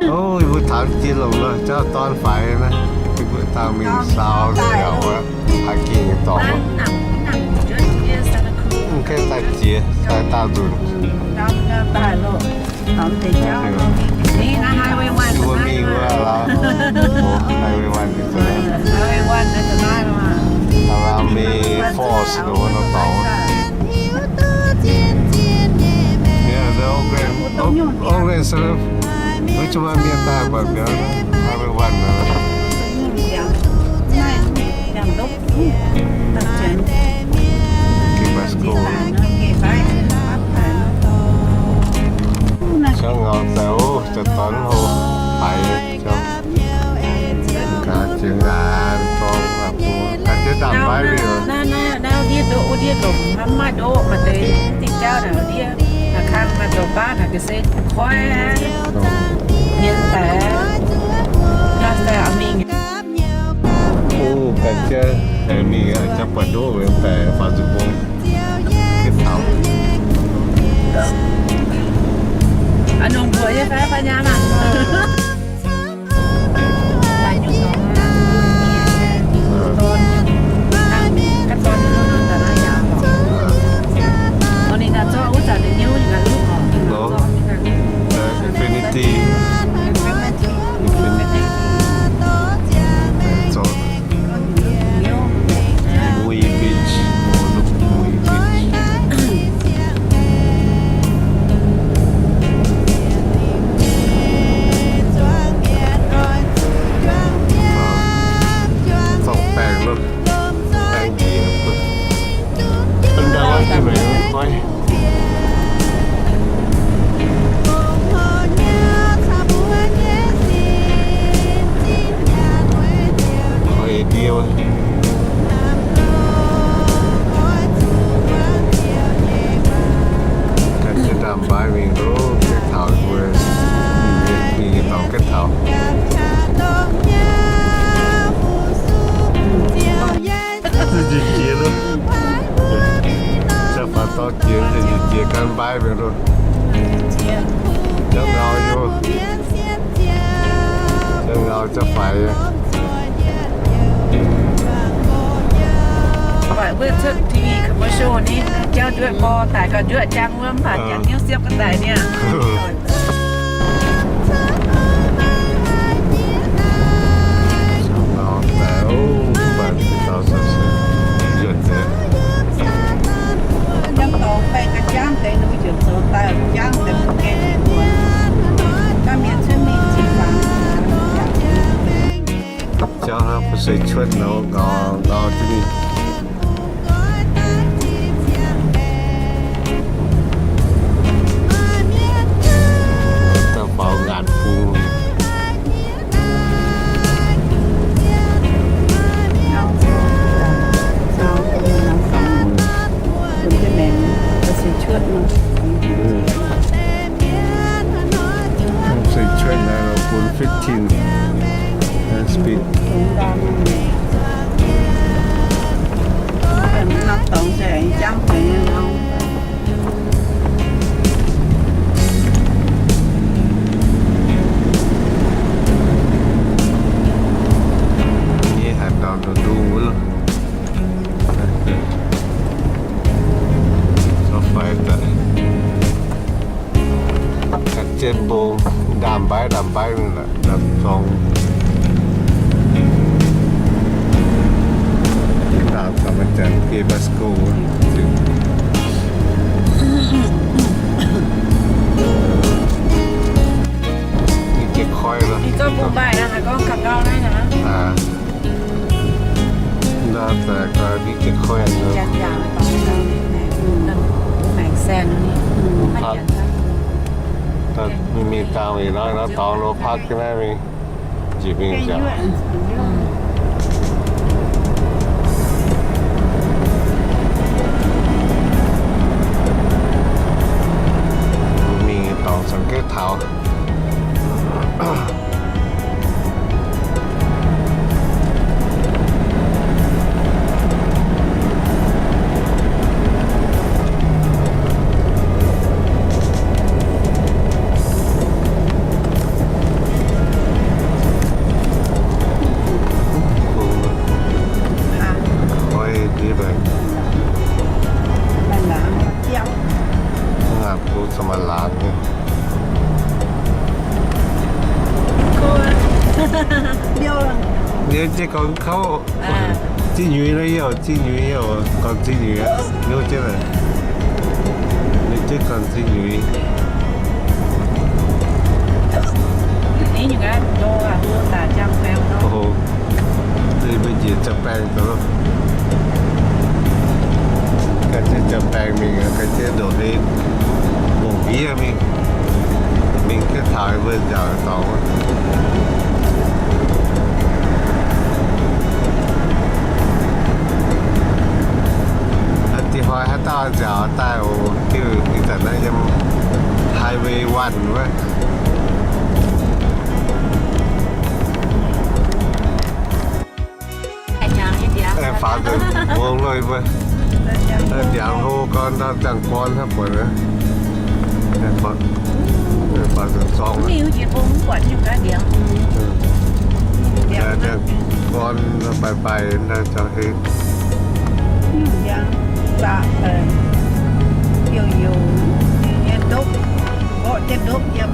Ov, yie mbuo taux jiex lomc nor, jauv dorn faix naaiv. Yie mbuo dangh mingh saau nziaauc aqv, haaix gengh dorngx. Mv gaengh daaih jiex, daaih daauh nzunc. Mbuo mingh wuov lorqc. Highway one. Alarm Falls nor wuov nor dorngx. Yeah, the Oakland, Oak-, Oakland suburb. Wuov jiex maaih mienh daaih buatc mbiauz, Highway one nor. Gengh maiv go. Ciangv ngau daaih, ov, za'gengh hlo haic. Gaax jiex nqaaix dorngx aqv, gaax jiex ndaamv-mbaih mingh oc. Naaiv ndiev ndoqv, wuov ndiev lomc hnamv maaih ndoqv, maaih deix diuh jauv naaic ndiev, naaic kang naaic zoux baav naaic ga'sie koiv aqv. Mienh daaih, naaiv daaih mingh. Ov, gaax jiex mingh aqv, jangx buatc ndoqv daaih faaux nzunc gong. Gengh taux. Aa, nongc mbuoqc nyei fai, fai nyaam aqv? Infinity. Infinity. Mui Beach. Mui Beach. Zorqv baengh loh. Baengh njiec. Mv daaih lorqc, jiex mingh maiv. Koi ndie wuov. Ganh jiex ndaamv-mbaih mingh loh, gengh taux mbuo. Mingh dorngx gengh taux. Njiec jiex loh. Za'gengh faaux dorngx jiex, njiec jiex ganh mbaih mingh loh. Jauv ngau nyei. Jauv ngau jauv faix. Buatc wuov cuotv T V commercial ni, jauv njuotv gorx daic gauh njuotv jangx wuov, mv baac jangx hnyouv siepv ga'daic niaa. Jauv hnangv bun se cuotv nor, ngau, ngau jienv mingh. Daaih faaux ngaatc bung. Se cuotv naaiv bun fifteen speed. Nyei haaix dauh ndu wuov loh. Caux fai daaih ga'jienv mbong ndaamv-mbaih ndaamv-mbaih mingh la'zorng. Ndaamv gaax maaih janx geh Pasco. Ninh geh koi loh. Naaiv daaih ga'ndiev jiex koiv. Mingh mingh dangh mingh nor, nor dorngx nor park jienv naaiv mingh. Njiec mingh nziaauc. Mingh dorngx caux gengh taux. Ninh jiex gorn kouv. Zinh nyuiz nor yie, zinh nyuiz yie, gorn zinh nyuiz aqv. Ninh jiex, ninh jiex gorn zinh nyuiz. Ninh mbuo njiec ziepc baengh zoux. Ga'ziex ziepc baengh mingh, ga'ziex ndongc haaix mbungv ndiev mingh, mingh jienv taux mbuo nziaauc dorngx. Diex hnoi haaix dauh nziaauc daaih oc, diuh ih zanc naaiv yiem Highway One wuov. Faaux nzengc mbuo, ndiangx hlo gorn, ndau ziangh gorn hnangv buatc. Faaux nzengc zorng. Ndiangx gorn baaih baaih ndau ziangh hlo. Ndiangx zaqc, youc youc nyei ndopv, mborqv jienv ndopv yiem.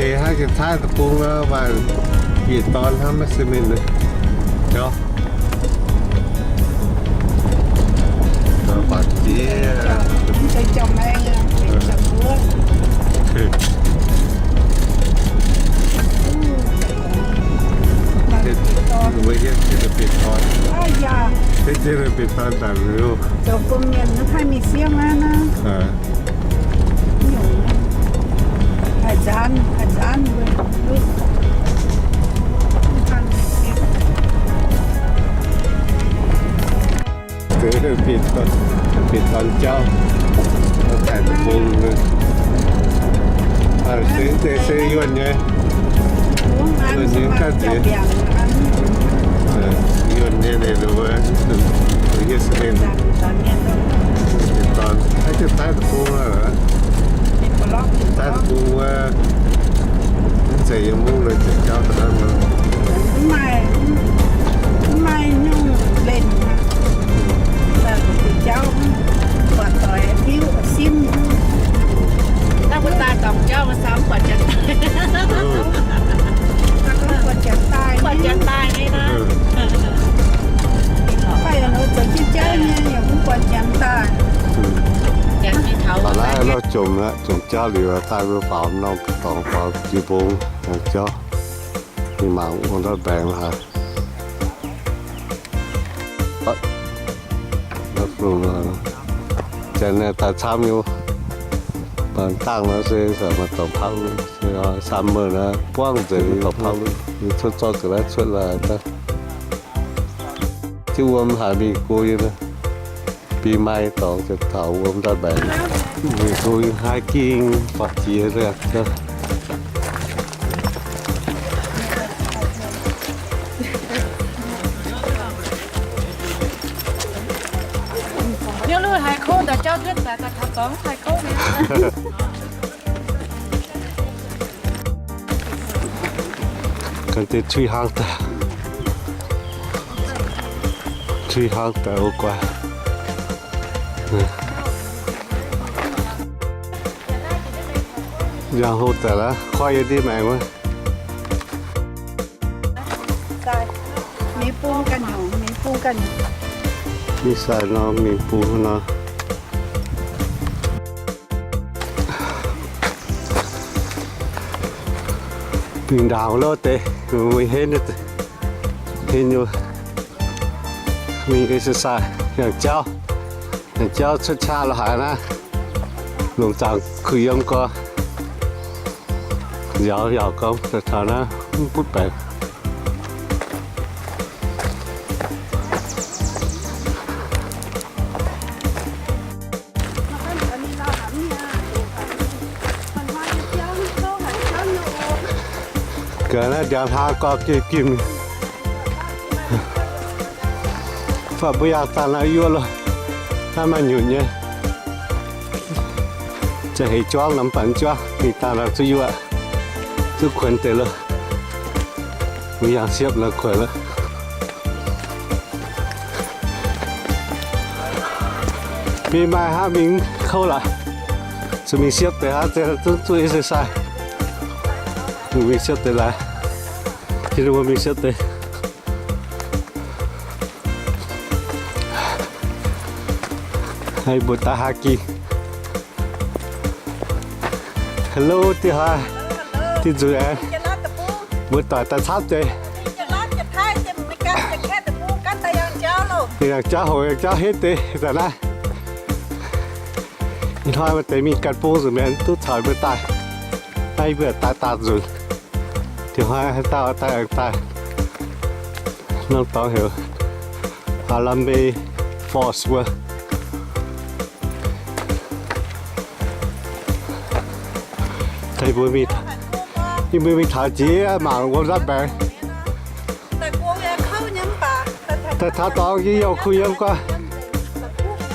Deix hnangv Janx-Taiv deic-bung, maaih yietc dorn hnangv maiv se mienh. Jauv. Baac jiex. Mbuo hietv jienv bieqc dorn. Hietv jienv bieqc dorn daaih liuz. Zoux gong mienh maiv haih mingh siev aqv naaiv. Haih nzaanv, haih nzaanv. Bieqc dorn, bieqc dorn jauv, daaih deic-bung. Se, se yuonh nyei. Yuonh nyei ganh nziex. Yuonh nyei ninh wuov, yietc se mienh. Bieqc dorn, haaix jienv Taiv deic-bung aqv. Taiv deic-bung wuov, mv zeiz yiem mungv leiz ziepc jauv daaih nor. Mv maaih, mv maaih nyungc lenh aqv. Daaih ziepc jauv, buatc doic hiuv simv. Naaiv mbuo daaih dorngc jauv mbuo samv buatc janx daaih. Buatc janx daaih, buatc janx daaih nyei naaiv. Mv baac yaac nor zoux jienv jauv nyei yaac mv buatc janx daaih. Baac naaiv lorh jomc aqv, jomc jauv liuz daaih mbuo faaux norm dorngx faaux jiex mbong jauv. Mingh mangc wuov ndortv mbaengx haic. Janx daaih camv nyei. Dangh nor se maaih dorngx paauv, summer naaiv buangv nzengc dorngx paauv, cuotv zorqv ga'naaiv cuotv laaix daaih. Jienv wuom haic mingh go yie, bi maaih dorngx ziouc taux wuom ndortv mbaengx. Mingh go hiking baac jiex. Niu lui haiz kouv, daaih jauv duqv daaih, daaih taux dorngx haiz kouv nyei. Ganh deix three hundred, three hundred wuov guanh. Yangh hlo daaih laaix, koiv yie ndiev maengx wuov. Mingh bung ganh nyungc, mingh bung ganh nyungc. Mingh sai nor, mingh bung nor. Mingh ndaangc wuov deix, mingh henv, henv nyei, mingh exercise, yangh jauv, yangh jauv cuotv qaqv lorz haaix naaiv, longc zaangc kuh yiem gorx, nziaaux yaac gorngv taux naaiv mv butv baengc. Gaax naaiv ndiangx hlaax gorx gimh gimh. Faaux mbuo yangh daaih naaiv yuoqv loh, naaiv maaih nyutc nyei. Heix juangv nor mv baac mv juangv, mingh daaih nor zuqc yuoqv, zuqc kuonx deix loh. Mbuo yangh siepv nor kuonx loh. Mingh maaih hnangv mingh kouv lorqc. Zuqc mingh siepv deix hnangv, zuqc, zuqc exercise. Mingh siepv deix laaix. Tin mbuo mingh siepv deix. Mbuo daaih haaix gih? Hello, dieh hlaax, dieh nzueic aeqv, mbuo doic daaih camv deix. Yangh jauv hoc, yangh jauv henv deix daaih naaiv. Ih hnoi maaih deix mingh ganh bung nzunc mienh duqv caux mbuo daaih. Naaiv yie mbuo daaih daauh nzunc. Dieh hnoi haaix dauh daaih aengx daaih. Norm dorngx heuc Harambee Falls wuov. Yie mbuo mingh taux jiex mangc wuov ndortv mbaengx. Daaih taux dorngx yie youh kuh yiem guanh.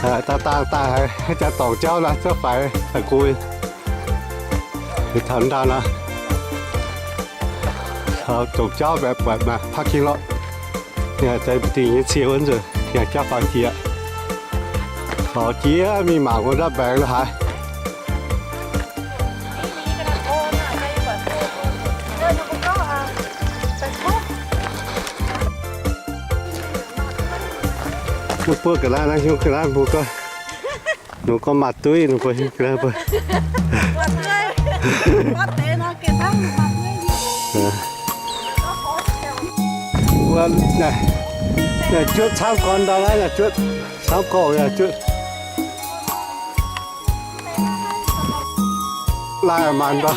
Daaih dangh daaih haiz jaax dorngc jauv naaiv, jauv faix daaih go. Taux ndaangc naaiv, taux zongc jauv mbaeqc buatc maaih parking lot. Ninh haiz zeix dingh nyei cie wuov nzunc, ninh jauv faaux jiex. Faaux jiex mingh mangc wuov ndortv mbaengx lo haaix. Mv buov ga'naaiv naaiv hiuv ga'naaiv mbuo gorngv, ninh gorngv maaz duiv, ninh mbuo hiuv ga'naaiv mbuo. Wuov, naaiv juotv camv gorn ndau naaiv, naaiv juotv camv gorn, naaiv juotv. Lai maanc ndau.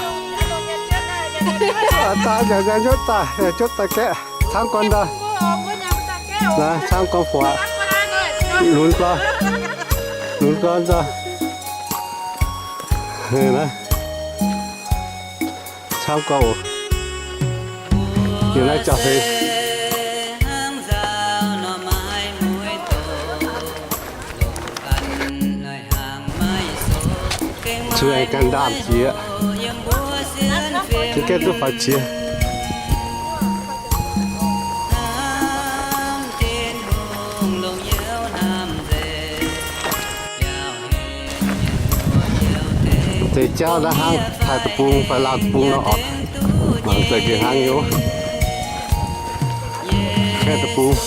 Daaih nyanc nyanc juotv daaih, juotv daaih gaeqv camv gorn ndau. Naaiv camv gorn fu'aqv. Lunx gorn, lunx gorn ndau. Naaiv camv gorn oc. Yiem naaiv jauv-fei. Zuqc aengx ganh ndaamv jiex, mv gaengh duqv faaux jiex. Deix jauv naaiv hnangv Taiv Deic-Bung fai Laauh Deic-Bung nor oc. Mangc deix gengh hnangv nyei oc. Taiv Deic-Bung.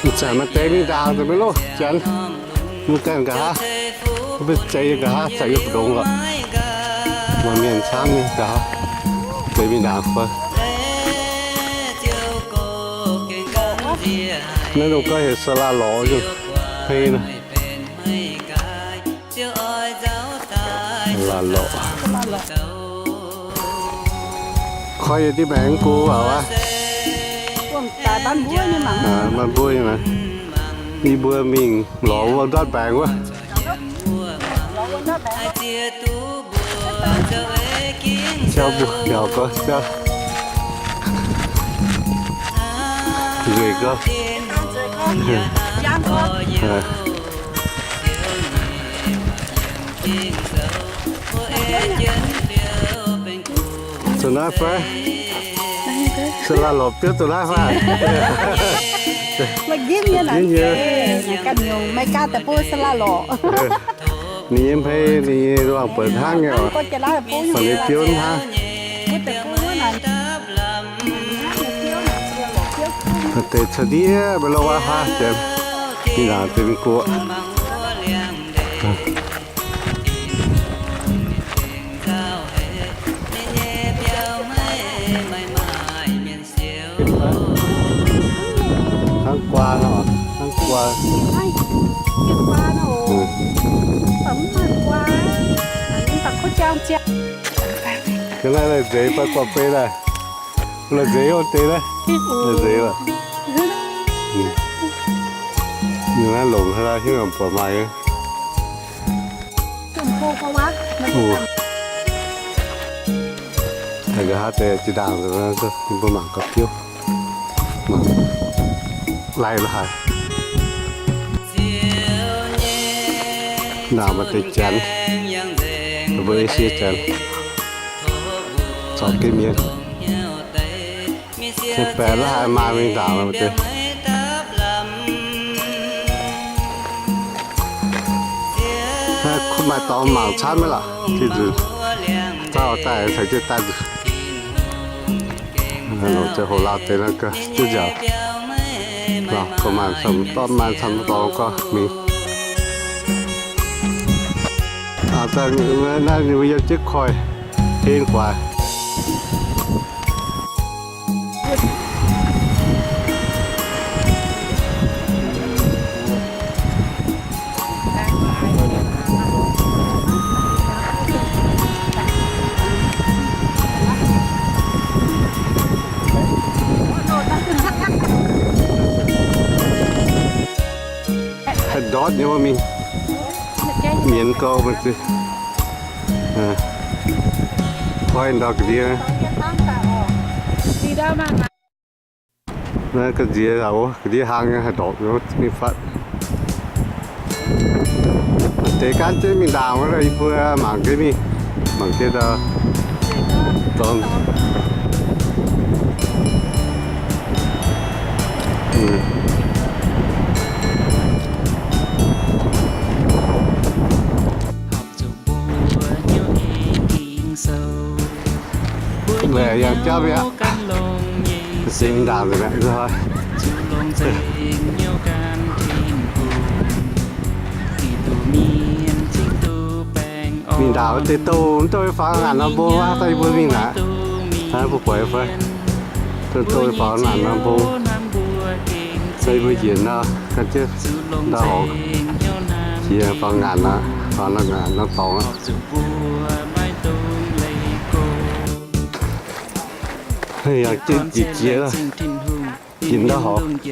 Ih zanc maaih deix mingh ndaangc nzengc maiv loh, janx mv gaengh nqa'haav, mv zeiz nqa'haav, zanc yiem mbu'ndongx lorqc. Maaih mienh camv nyei nqa'haav, deix mingh ndaangc fai. Naaiv dongh gorngv heuc Saalaax Lorqc nyungc hmei nor. Saalaax Lorqc. Koi yie diuh maengx mv go waac wuov. Maaih mbuov nyei maengx. Yie mbuo mingh lorz wuov ndortv mbaengx wuov. Jauv mbuo hnyouv gorx jauv. Nzueic gorx. Zoux naaiv fai? Saalaax Lorqc biouv zoux naaiv fai? Maiv ginv nyei, ginv nyei. Ganh nyungc Meigaa deic-bung Saalaax Lorqc. Ninh nyei hmei, ninh nyei wangc buonc hnangv nyei oc. Mangc ninh biouv hnangv. Deix caux ndiev maiv lorqc waac hnangv, deix mingh naaic deix mingh guoqv. Hnangv guaa nor, hnangv guaa. Ga'naaiv la'nzeix fai guangc beiv daaih. La'nzeix ov deix naaiv. La'nzeix ov. Ninh naaiv longc haaix hiuv yaac buatc maaih. Nqa'haav deix zinh ndaangc, mbuo mangc gaax biouv. Mangc lai lo haaix. Ndaangc maaih deix janx, mbuo ei sieqv janx, corc gemh mienh. Cien-baeqc la'haaix maaih mingh ndaangc maaih deix. Maaih dorngx mangc camv maiv lorqc, zinh nzunc zauh daaih caux jienv daaih nzunc. Longc ziangh hoc lauh deix nor gauh duqv nziaauc. Lorqc, gorngv maaih camv, maaih camv dorngx gorngv mingh. Naaiv ninh mbuo yiem jienv koiv-hlen guaax. Haih ndortv nyei wuov mingh. Mienz gau maiv zeiz. Koi ndau ga'ndiev. Naaiv ga'nziex aqv, ga'ndiev hlang nyei, haih ndorpc mingh fatv. Maaih deix gaanv jienv mingh ndaangc wuov, yie mbuo mangc jienv mingh, mangc jienv ndau dorngx. Mbuo yangh jauv mi'aqv. Singx ndaangc nzengc mi'aqv. Mingh ndaangc wuov deix douh, mv douh faaux ngaanc norm mbong wuov, daaih yie mbuo mingh naaic. Hnangv mbuo buatc fai, douh faaux ngaanc norm mbong. Daaih yie mbuo njiec nor, gan jienv ndau horngc, jiex faaux ngaanc aqv, faaux norm ngaanc norm dorngx aqv. Yangh jienv jiex jiex, jiex ndau horngc.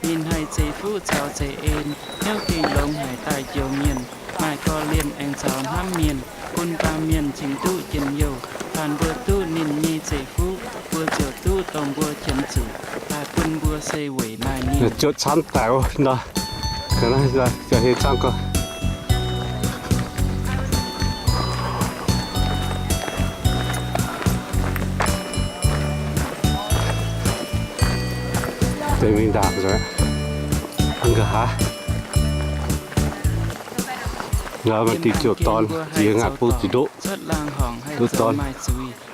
Ninh haih ceix fuqv caux ceix en, hnyouv gengh longx haic daaih njoux mienh, maaih korv-lienh aengx caux hnamv mienh, bun baamh mienh cingx duqv njien-youh. Faanh mbuo duqv ninh nyei ceix fuqv, mbuo ziouc duqv dongh mbuo qiemx zuqc, daaih bun mbuo se weic maaih ninh. Zuotv camv daic wuov nor, ga'naaiv ziouc hei camv gorx. Deix mingh ndaangc nzengc, mv nqa'haav. Nor maaih diuh ziouc dorn, jiex ngaatc bung ziouc ndoqv, ndoqv dorn.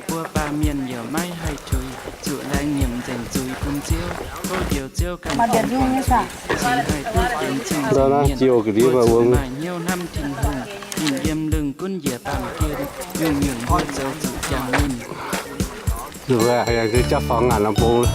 Mbuo baamh mienh yaac maiv haih tuix, zuqc laengz nyiemc nzengc zuiz bun Ziouv, tov njoux Ziouv ganh tengx guangc zuiz, cingx haih duqv benx zingh nzengc mienh, zuqc maaih hnyouv hnamv Tin-Hungh. Ninh yiem lungh gunv njiec baamh gen, nyungc-nyungc mbuo zoux zuqc jangx ninh. Jauv faaux ngaanc norm mbong.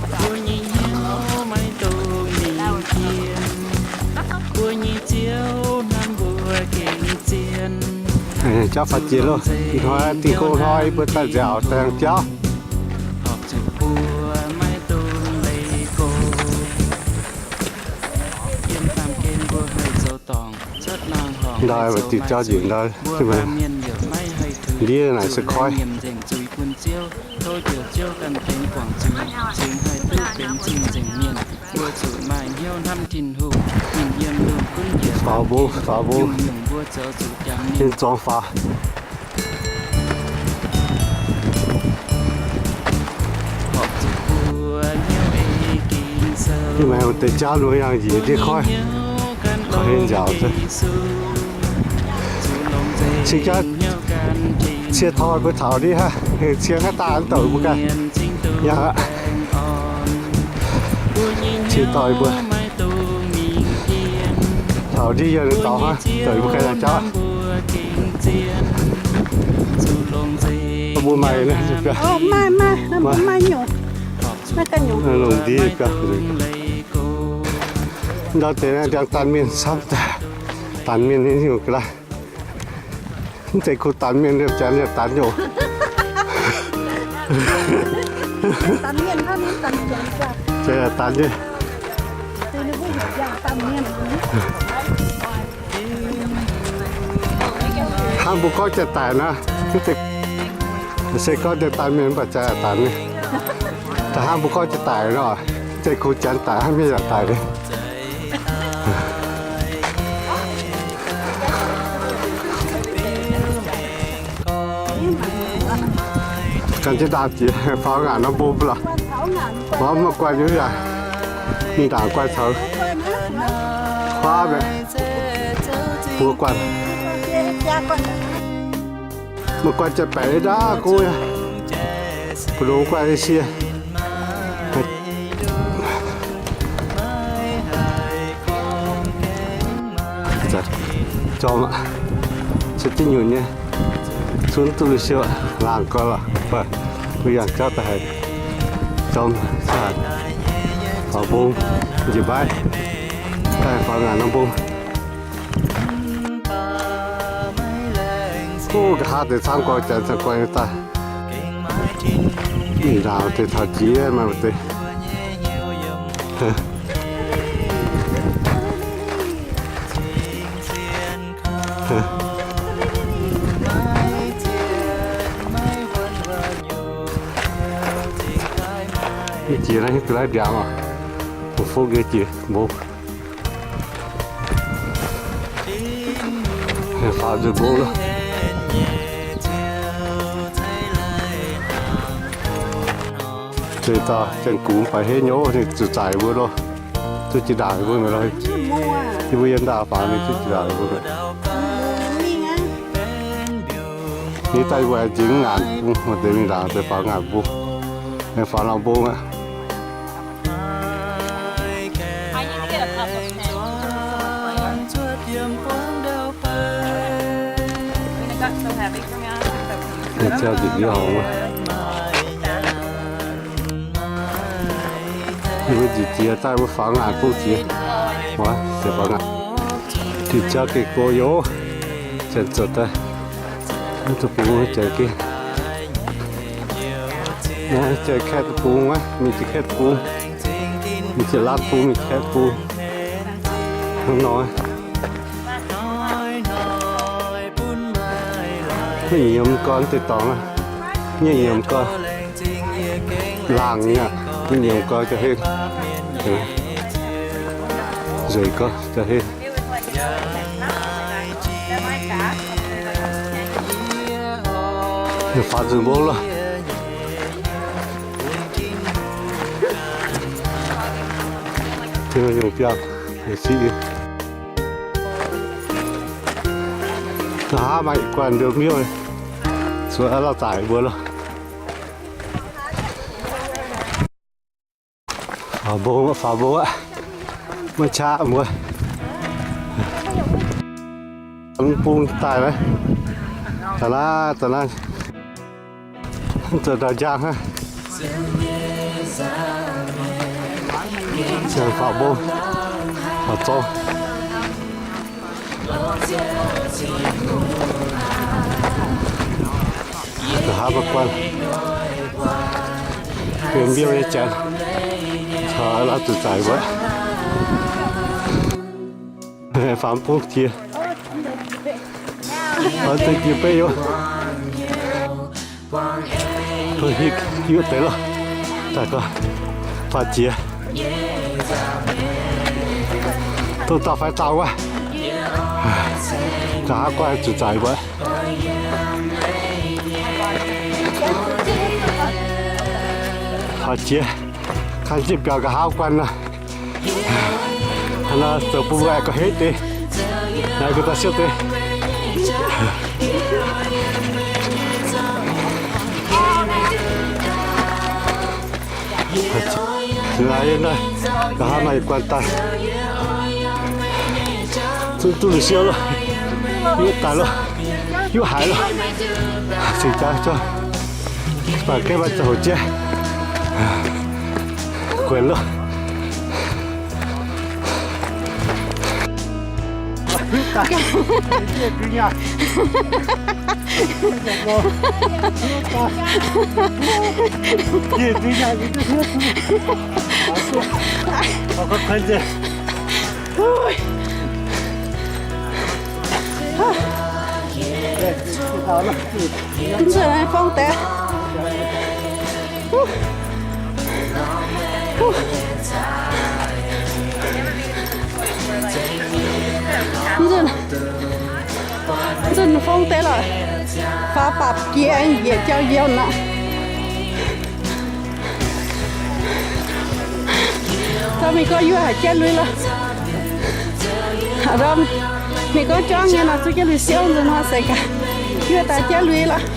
Mbuo nyei hnyouv maiv dungx mingh jien. Mbuo nyei Ziouv hnamv mbuo gengh zien. Jauv faaux jiex loh. Ih hnoi dingh gong hnoi mbuo daaih nziaauc daaih jauv. Horpc zuqc mbuo maiv dungx leih gox. Yiem baamh gen mbuo haih zoux dorngc, cuotv laangh horngc haih zoux maaih zuiz, mbuo baamh mienh yaac maiv haih tuix, zuqc laengz nyiemc nzengc zuiz bun Ziouv. Tov njoux Ziouv ganh tengx guangc zuiz, cingx haih duqv benx zingh nzengc mienh. Mbuo zuqc maaih hnyouv hnamv Tin-Hungh. Ninh yiem lungh gunv njiec baamh gen, nyungc-nyungc mbuo zoux zuqc jangx ninh. Maaih deix jauv nor yangh njiec ndiev koiv, koiv hei nziaauc. Cing jauv cie toi mbuo taux ndiev hnangv, cie haaix daaih douc mbuo ganh yangh aqv. Cie toi mbuo taux ndiev yangh dorngx hnangv, douc mbuo ganh yangh jauv. Mbuo maaih, maaih, maaih nyungc. Longc ndiev biauv. Ndau deix naaiv ndiangx daanh mienh camv daaih. Daanh mienh nyei nyungc ga'naaiv. Mv zeiz kuh daanh mienh, liemh janx liemh daanh nyungc. Daanh mienh, daanh mienh. Hnangv mbuo gorngv janx-daic nor, se gorngv janx-daic mienh mv baac janx-daic ni. Da'hnangv mbuo gorngv janx-daic nor, se kungx janx-daic hnangv mienh yaac daic ni. Ganh jienv ndaam jiex faaux ngaanc norm mbong lorqc. Mv maaih guanh nyei yaac mingh ndaangc guanh caux huaav mienh buo guanh. Maaih guanh jaa-baeqc ndaav gouv, mbu'ndongx guanh nyei sie. Jorm aqv, cuotv diuh nyunc nyei, zunv duqv lui siou, laangh gau lorqc. Mbuo yangh jauv daaih haic, jorm, faaux mbong njiec mbaaiv, daaih faaux ngaanc norm mbong. Nqa'haav deix camv gorx janx camv gorx nyei daaih. Mingh ndaangc deix taux jiex maaih deix. Jiex naaiv ga'naaiv ndiangx oc, fungx nyei jiex mbong. Faaux nzunc mbong loh. Deix dauh Janx-Gux mv baac henv nyei, ninh zuqc zaaic mbuo loh. Duqv jiex ndaangc mbuo mi'aqv. Yie mbuo yiem ndaangc faaux ninh duqv jiex ndaangc mbuo mi'aqv. Ninh daaih mbuo aengx jiex ngaanc bung, maaih deix mingh ndaangc deix faaux ngaanc bung. Aengx faaux norm mbong aqv. Yie mbuo njiec jiex daaih mbuo faaux ngaanc bung jiex. Dinh ziangx gengh go yoc, janx zoux daaih. Mv zuqc bungx janx gengh. Naaiv janx kaeqv bungx wuov, mingh jiex kaeqv bungx, mingh jiex laatv bungx, mingh kaeqv bungx. Hnangv nor. Mv nyiemz gorn deix dorngx aqv. Mv nyiemz gorn. Laangh nyei aqv. Mv nyiemz gorn jauv-henv. Nzueic gorn jauv-henv. Faaux nzunc mbong loh. Nyungc biangh, siqv. Nqa'haav maaih guanh nduov miuv, zuqc lauh zaaic mbuo loh. Faaux mbong, faaux mbong aqv. Maiv qaqv mbuo. Bung daaih naaiv, daaih naaiv, daaih naaiv. Zoux ndau njang hnangv. Faaux mbong, faaux zorng. Nqa'haav maaih guanh, benx mbiouh nyei janx, caux la'zuqc zaaic mbuo. Faaux bung jiex, faaux deix jiex beiv yoc. Hiuv deix loh, daaih gorngv faaux jiex, dongh dauh faix dauh wuov. Nqa'haav guanh zuqc zaaic mbuo. Faaux jiex, kangv jienv biaux nqa'haav guanh nor. Hnangv nor zoux bun mbuo aengx gauh henv deix, aengx gauh daaih siouv deix. Nqa'haav maaih guanh daaih, zunv duqv lui siou loh, hiuv daaih loh, hiuv haic loh. Cingx jaax, mv baac gaeqv maaih zoux hoc jiex, guenx loh. Nzunc naaiv fong deix. Nzunc, nzunc fong deix lorqc. Faaux bapc jiex yietc jauv njien aqv. Da'mingh gorngv yuoqv haic jaiv lui lorqc. Mingh gorngv juangv nyei nor, zuqv jaiv lui siouv nzunc hnoi se gaax, yuoqv daaih jaiv lui lorqc.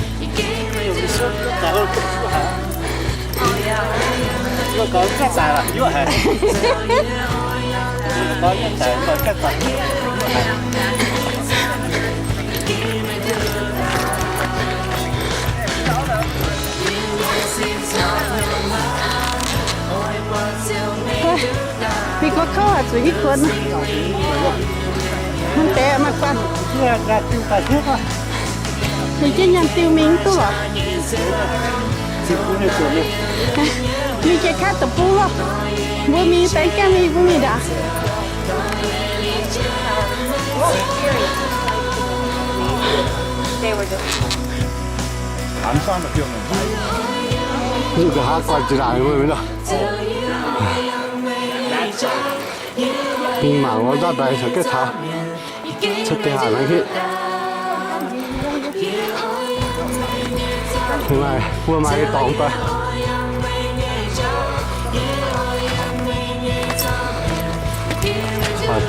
Mingh gorngv kouv haic zuqc hiuv kuonx. Mv deix maaih guanh. Ninh jienv nyaanh diuh mingh mv duqv lorqc. Mingh jiex kaav deic-bung lorqc. Mbuo mingh daaih gaengh mingh, mbuo mingh ndaangc. Nzunc nqa'haav guanh zinh ndaangc wuov mingh nor. Mingh mangc wuov ndortv mbaengx caux gaengh taux. Cuotv deix haac hnangv hitv. Maaih, mbuo maaih dorngx daaih.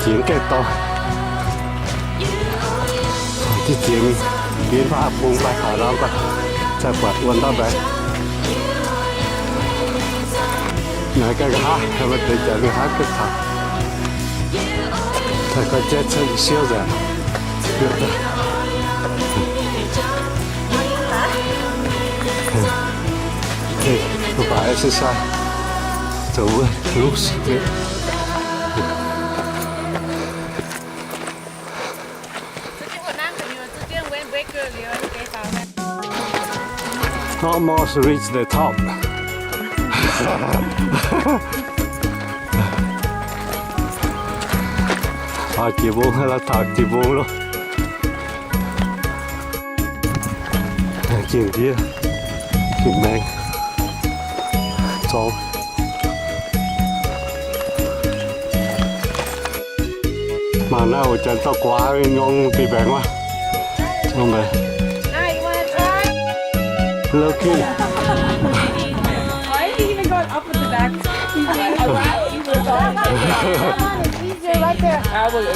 Jiex gaengh dorngx. Jiex jiex mingh, mbienv baav bung baav taux ndau baav, zaih buatc wuov ndortv mbaengx. Naaiv ganh nqa'haav, maaih deix jaax nqa'haav gaengh taux. Daaih gorngv jaiv cuotv siouv nzengc. Mv baac exercise zoux wuov looks. Almost reach the top. Taux jiex mbong, la'taux jiex mbong loh. Jiex ndiev, jiex maengx, zorngx. Mangc naaiv oix janx dorh guaax nyei nyong deix mbaengx wuov. Nyong mbaengx. Low key. Why are you even going up with the back? It's easier right there. How are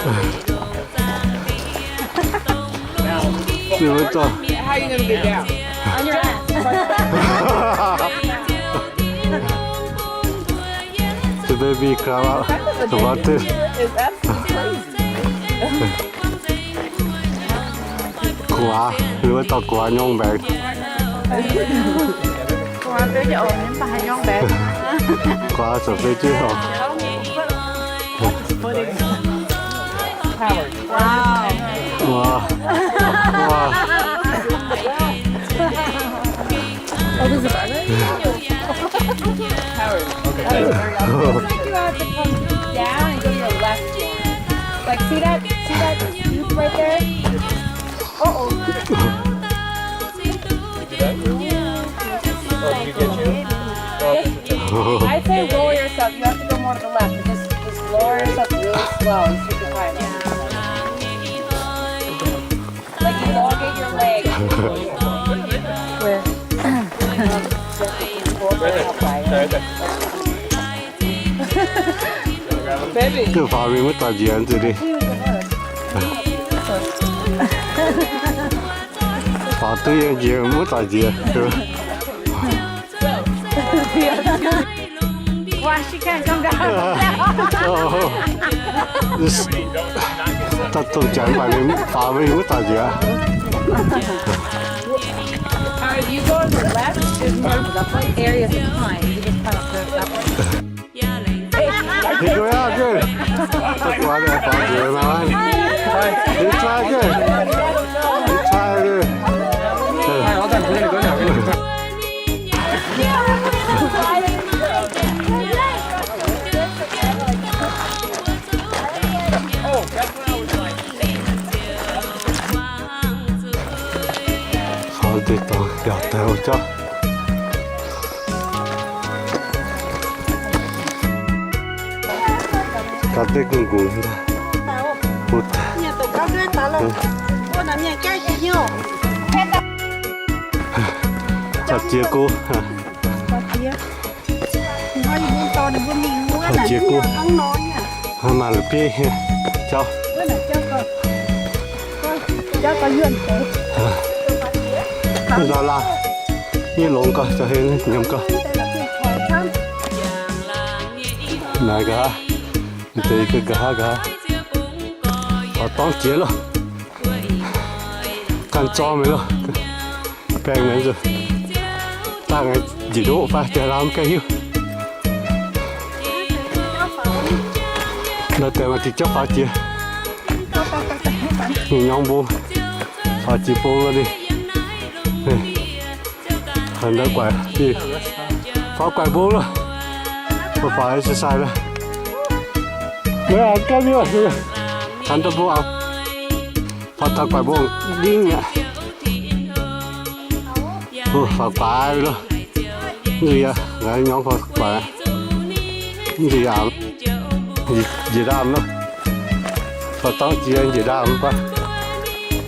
you gonna get down? On your ass. The baby crawl out the water. Is that crazy? Guaax, ninh mbuo dorh guaax nyong mbaengx. Guaax biauv jiex oc, mv baac haaix nyong mbaengx. Guaax zoux biauv jiex oc. Wow. Wow. Wow. Oh, this is better. Howard. Okay. Looks like you have to come down and go to your left here. Like, see that, see that scoop right there? Uh-oh. Did you get it? Oh, did you get you? Oh, I say roll yourself. You have to go more to the left. Just, just lower yourself really slow and super quiet. Like, elongate your leg. Where? Baby. Duqv faaux mingh maiv dorh njiec nzunc ni. Faaux duqv yiem njiec maiv dorh njiec. Wow, she can't come down. Daaih dongh janx mv baac ninh faaux mingh maiv dorh njiec. All right, you go to the left. There's more areas of pine. You just kind of go up. Hey, go out again. That's why they have to do it, man. You try again. You try again. All right, hold on. We're gonna go now. We're gonna go. Yaac deix jauv. Gauh deix gungx gungx. Faaux jiex go. Faaux jiex go. Maaih la'bieiv jauv. Ndau laangh, nyei longx gauh, za'heix nyiemz gauh. Naaic nqa'haav, deix nqa'haav nqa'haav. Faaux dorngv jiex loh. Ganh zorng mingh loh. Baengh mingh nzunc. Dangh njiec ndoqv fai jiex lamh mv gaengh hiuv. Ndau deix maaih diuh jauv faaux jiex. Mingh nyorng mbong. Faaux jiex mbong loh ninh. Hanc ndau guaix, faaux guaix mbong loh. Faaux faaux exercise loh. Maiv gapv liuh, hanc ndau mbong aqv. Faaux taux guaix mbong ndingv mi'aqv. Faaux guaix loh. Nzuih aqv, nyorng faaux guaix. Nzuih aqv, njiec ndaamv loh. Faaux dorngv jiex njiec ndaamv mv baac,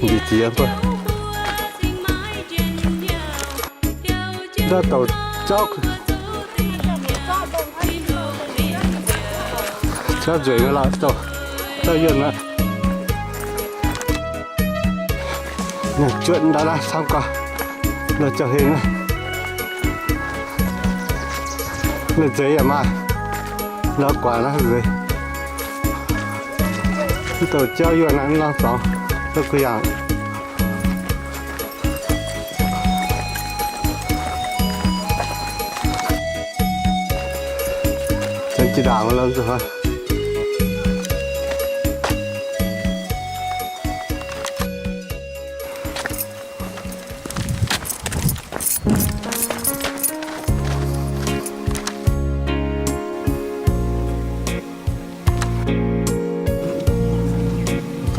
njiec jiex mv baac. Ndau douc jauv, jauv nzueic nyei lorqc, douc jauv yuonh aqv. Juotv ndau naaiv camv gauh, loh jauv-hlen naaiv. Loh nzeix yaac maaih, ndau guaax naaiv nzeix. Mv douc jauv yuonh naaiv, mv lorngh dorngx, douc kuh yangh. Janx jiex ndaangc lorqc.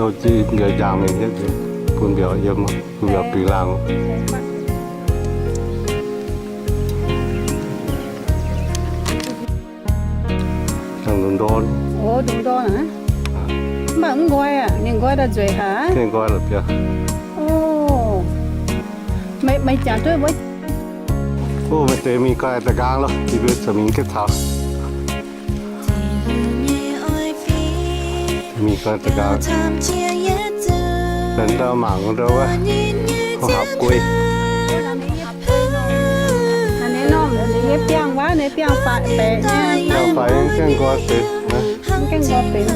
Zoux jiex mbiauz njaangc mingh hietv, bun mbiauz yiem, bun mbiauz bingx laangh. Ndongc ndorn. O, ndongc ndorn aqv. Mv baac mv nqoi aqv, ninh nqoi daaih nzueic haic. Gengh nqoi la'bieiv. O, meih, meih jangx duqv mbuo. O, meih deix mingh ganh da'nqaang loh, yie mbuo zuqc mingh gengh taux. Mingh ganh da'nqaang. Benx ndau mangc ndau wuov, hapv guei. Biangh faix gengh nqoi benx.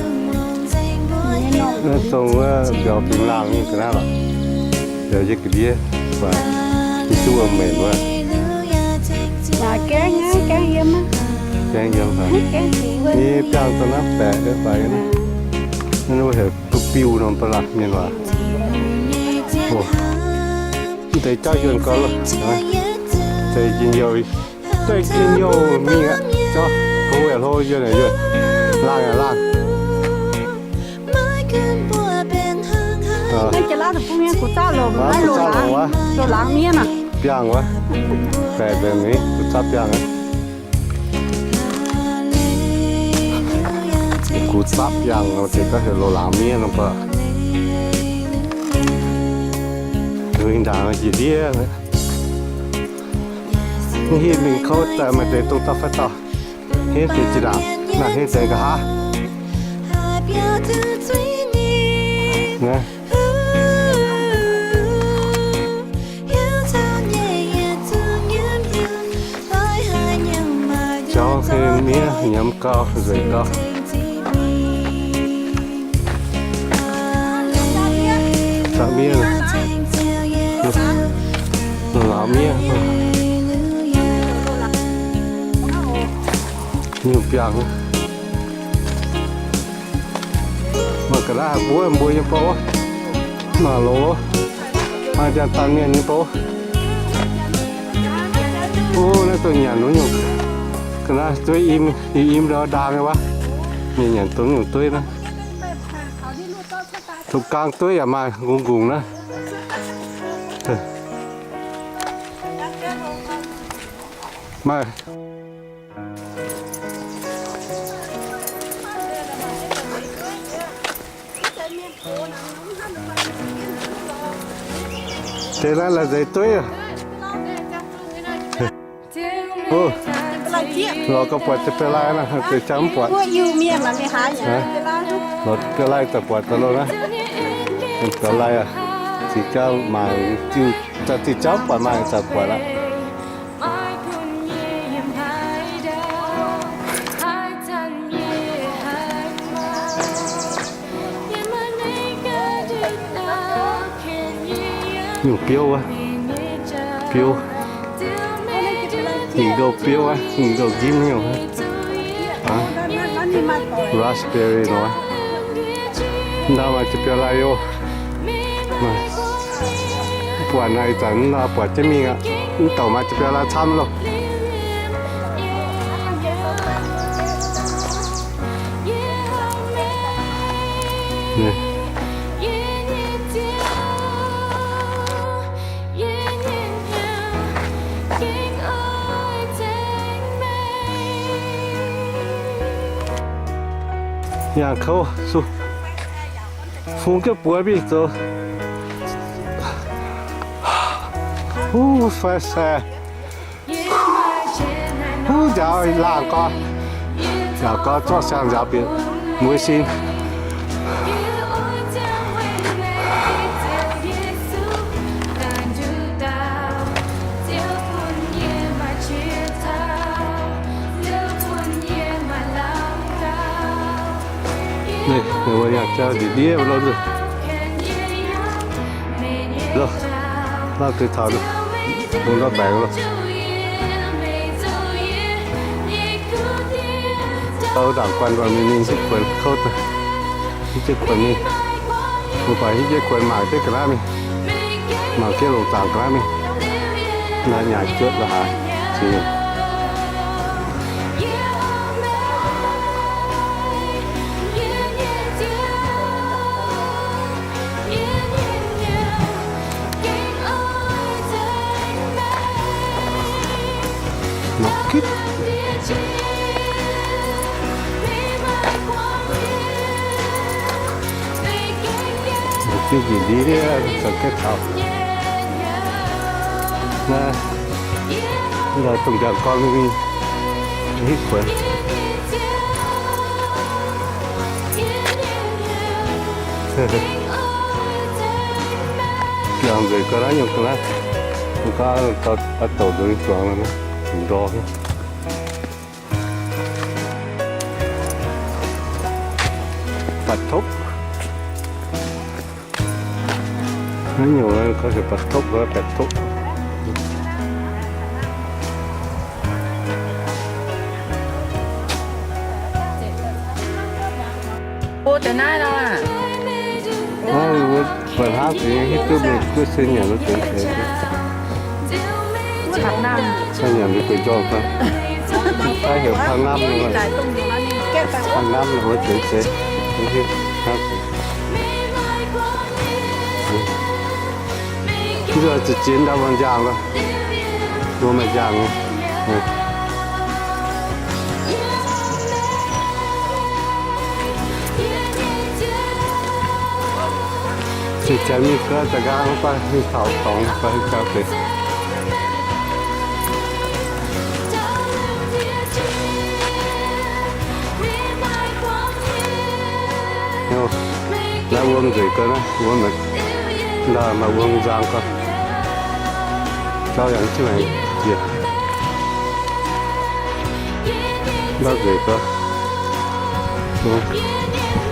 Zong wuov mbiauz bingx laangh nyei ga'naaiv lorqc. Mbiauz yie ga'ndiev, yie duqv wuom-mbenc wuov. Gaengh yiem, gaengh yiem. Yie biangh daaih naaiv baeqc faix naaiv. Naaiv wuov heuc duqv biuh norm ba'laqc mienh waac. Mv deix jauv yuonh gauh loh. Deix njien-youh, deix njien-youh mingh aqv. Jauv hlo yaac hlo, yuonh yaac yuonh, laangh yaac laangh. Naaiv jiex laav deic-bung nyei gux zaqv longc, naaiv loz-laangz, loz-laangz miev aqv. Biangh wuov, baeqc nzengc mingh, gux zaqv biangh aqv. Gux zaqv biangh, deix gauh heuc loz-laangz miev nor baac. Mingh ndaangc njiec ndiev. Mv hitv mingh kouv daaih maaih deix dongh dauh fai dauh. Henv deix zinh ndaangc, naaiv henv deix nqa'haav. Jauv hlen miev, nyiemz gau, nzueic gau. Zaqc miev, laauc miev, nyungc biangh. Mangc ga'naaiv haic mbuo, mbuo yiem bou wuov. Mangc longx wuov. Hlang jaa daan mienh nyei bou. O, naaiv dongh nyanc wuov nyungc. Ga'naaiv dueiv im, i im ndau ndaang nyei wuov. Mienh nyanc dongh nyungc dueiv naaiv. Dongh gaang dueiv yaac maaih nqungx nqungx naaiv. Maaih. Deix naaiv la'nzeix dueiv aqv. Lorz gau buatc jaa-biaa-lai nor, deix jaa mv buatc. Lorz biaa-lai daaih buatc daaih loh naaiv. Biaa-lai aqv. Ziex jauv maaih, ziex jauv mv buatc maaih daaih buatc aqv. Nyungc biouv wuov, biouv, nyungc ndouh biouv wuov, nyungc ndouh njimv nyungc wuov. Raspberry nor. Ndau maaih jaa-biaa-lai oc. Mv buatc naaiv ih zanc nor buatc jienv mingh aqv. Mv douc maaih jaa-biaa-lai camv loh. Yangh kouv, fungx jienv buoz mingh zoux. Huv, fai saeng. Huv, nziaaux laangh gorx, nziaaux gorx zorqv siang-nziaaux bieqc mueiz sin. Naaiv, naaiv wuov yangh jauv ndiev ndiev loh. Loh, lauh deix taux loh, bungx ndortv mbaengx loh. Taux nzaangc guanh mbuo mingh, mingh hiuv kuonx kouv daaih, hiuv jienv kuonx mingh. Mbuo baac hiuv jienv kuonx mangc jienv ga'naaiv mingh, mangc jienv longc zaangc ga'naaiv mingh. Naaiv nyaaic juotv la'haaix. Nzengc ndiev ndiev, zoux jienv taux. Naaiv, naaiv dongh ndiangx-gorn mingh, hiuv kuonx. Biangh nzengc ga'naaiv nyungc ga'naaiv, ga'naaiv gauh douc nzuonx zuangx ndorm. Baeqc topv. Naaiv nyungc gorngv heuc baeqc topv, baeqc topv. Mbuo deix naaiv nor. Mbuo buatc hnangv deix hiuv duqv mienh guoqv sin nyanc wuov deix deix. Nyanc wuov deix nzormv fai? Fai heuc pang ngamv nor, pang ngamv nor wuov deix deix. Mv zuqc ziex jiex ndau mbuo njaangh loh. Mbuo maaih njaangh. Zinh janx mingh gau, za'gengh mv baac mingh taux dorngx fai jauv deix. Naaiv wuom nzueic gau naaiv, wuom, ndau maaih wuom nzang gau. Jauv yaac mv maengx jiex. Ndau nzueic gau.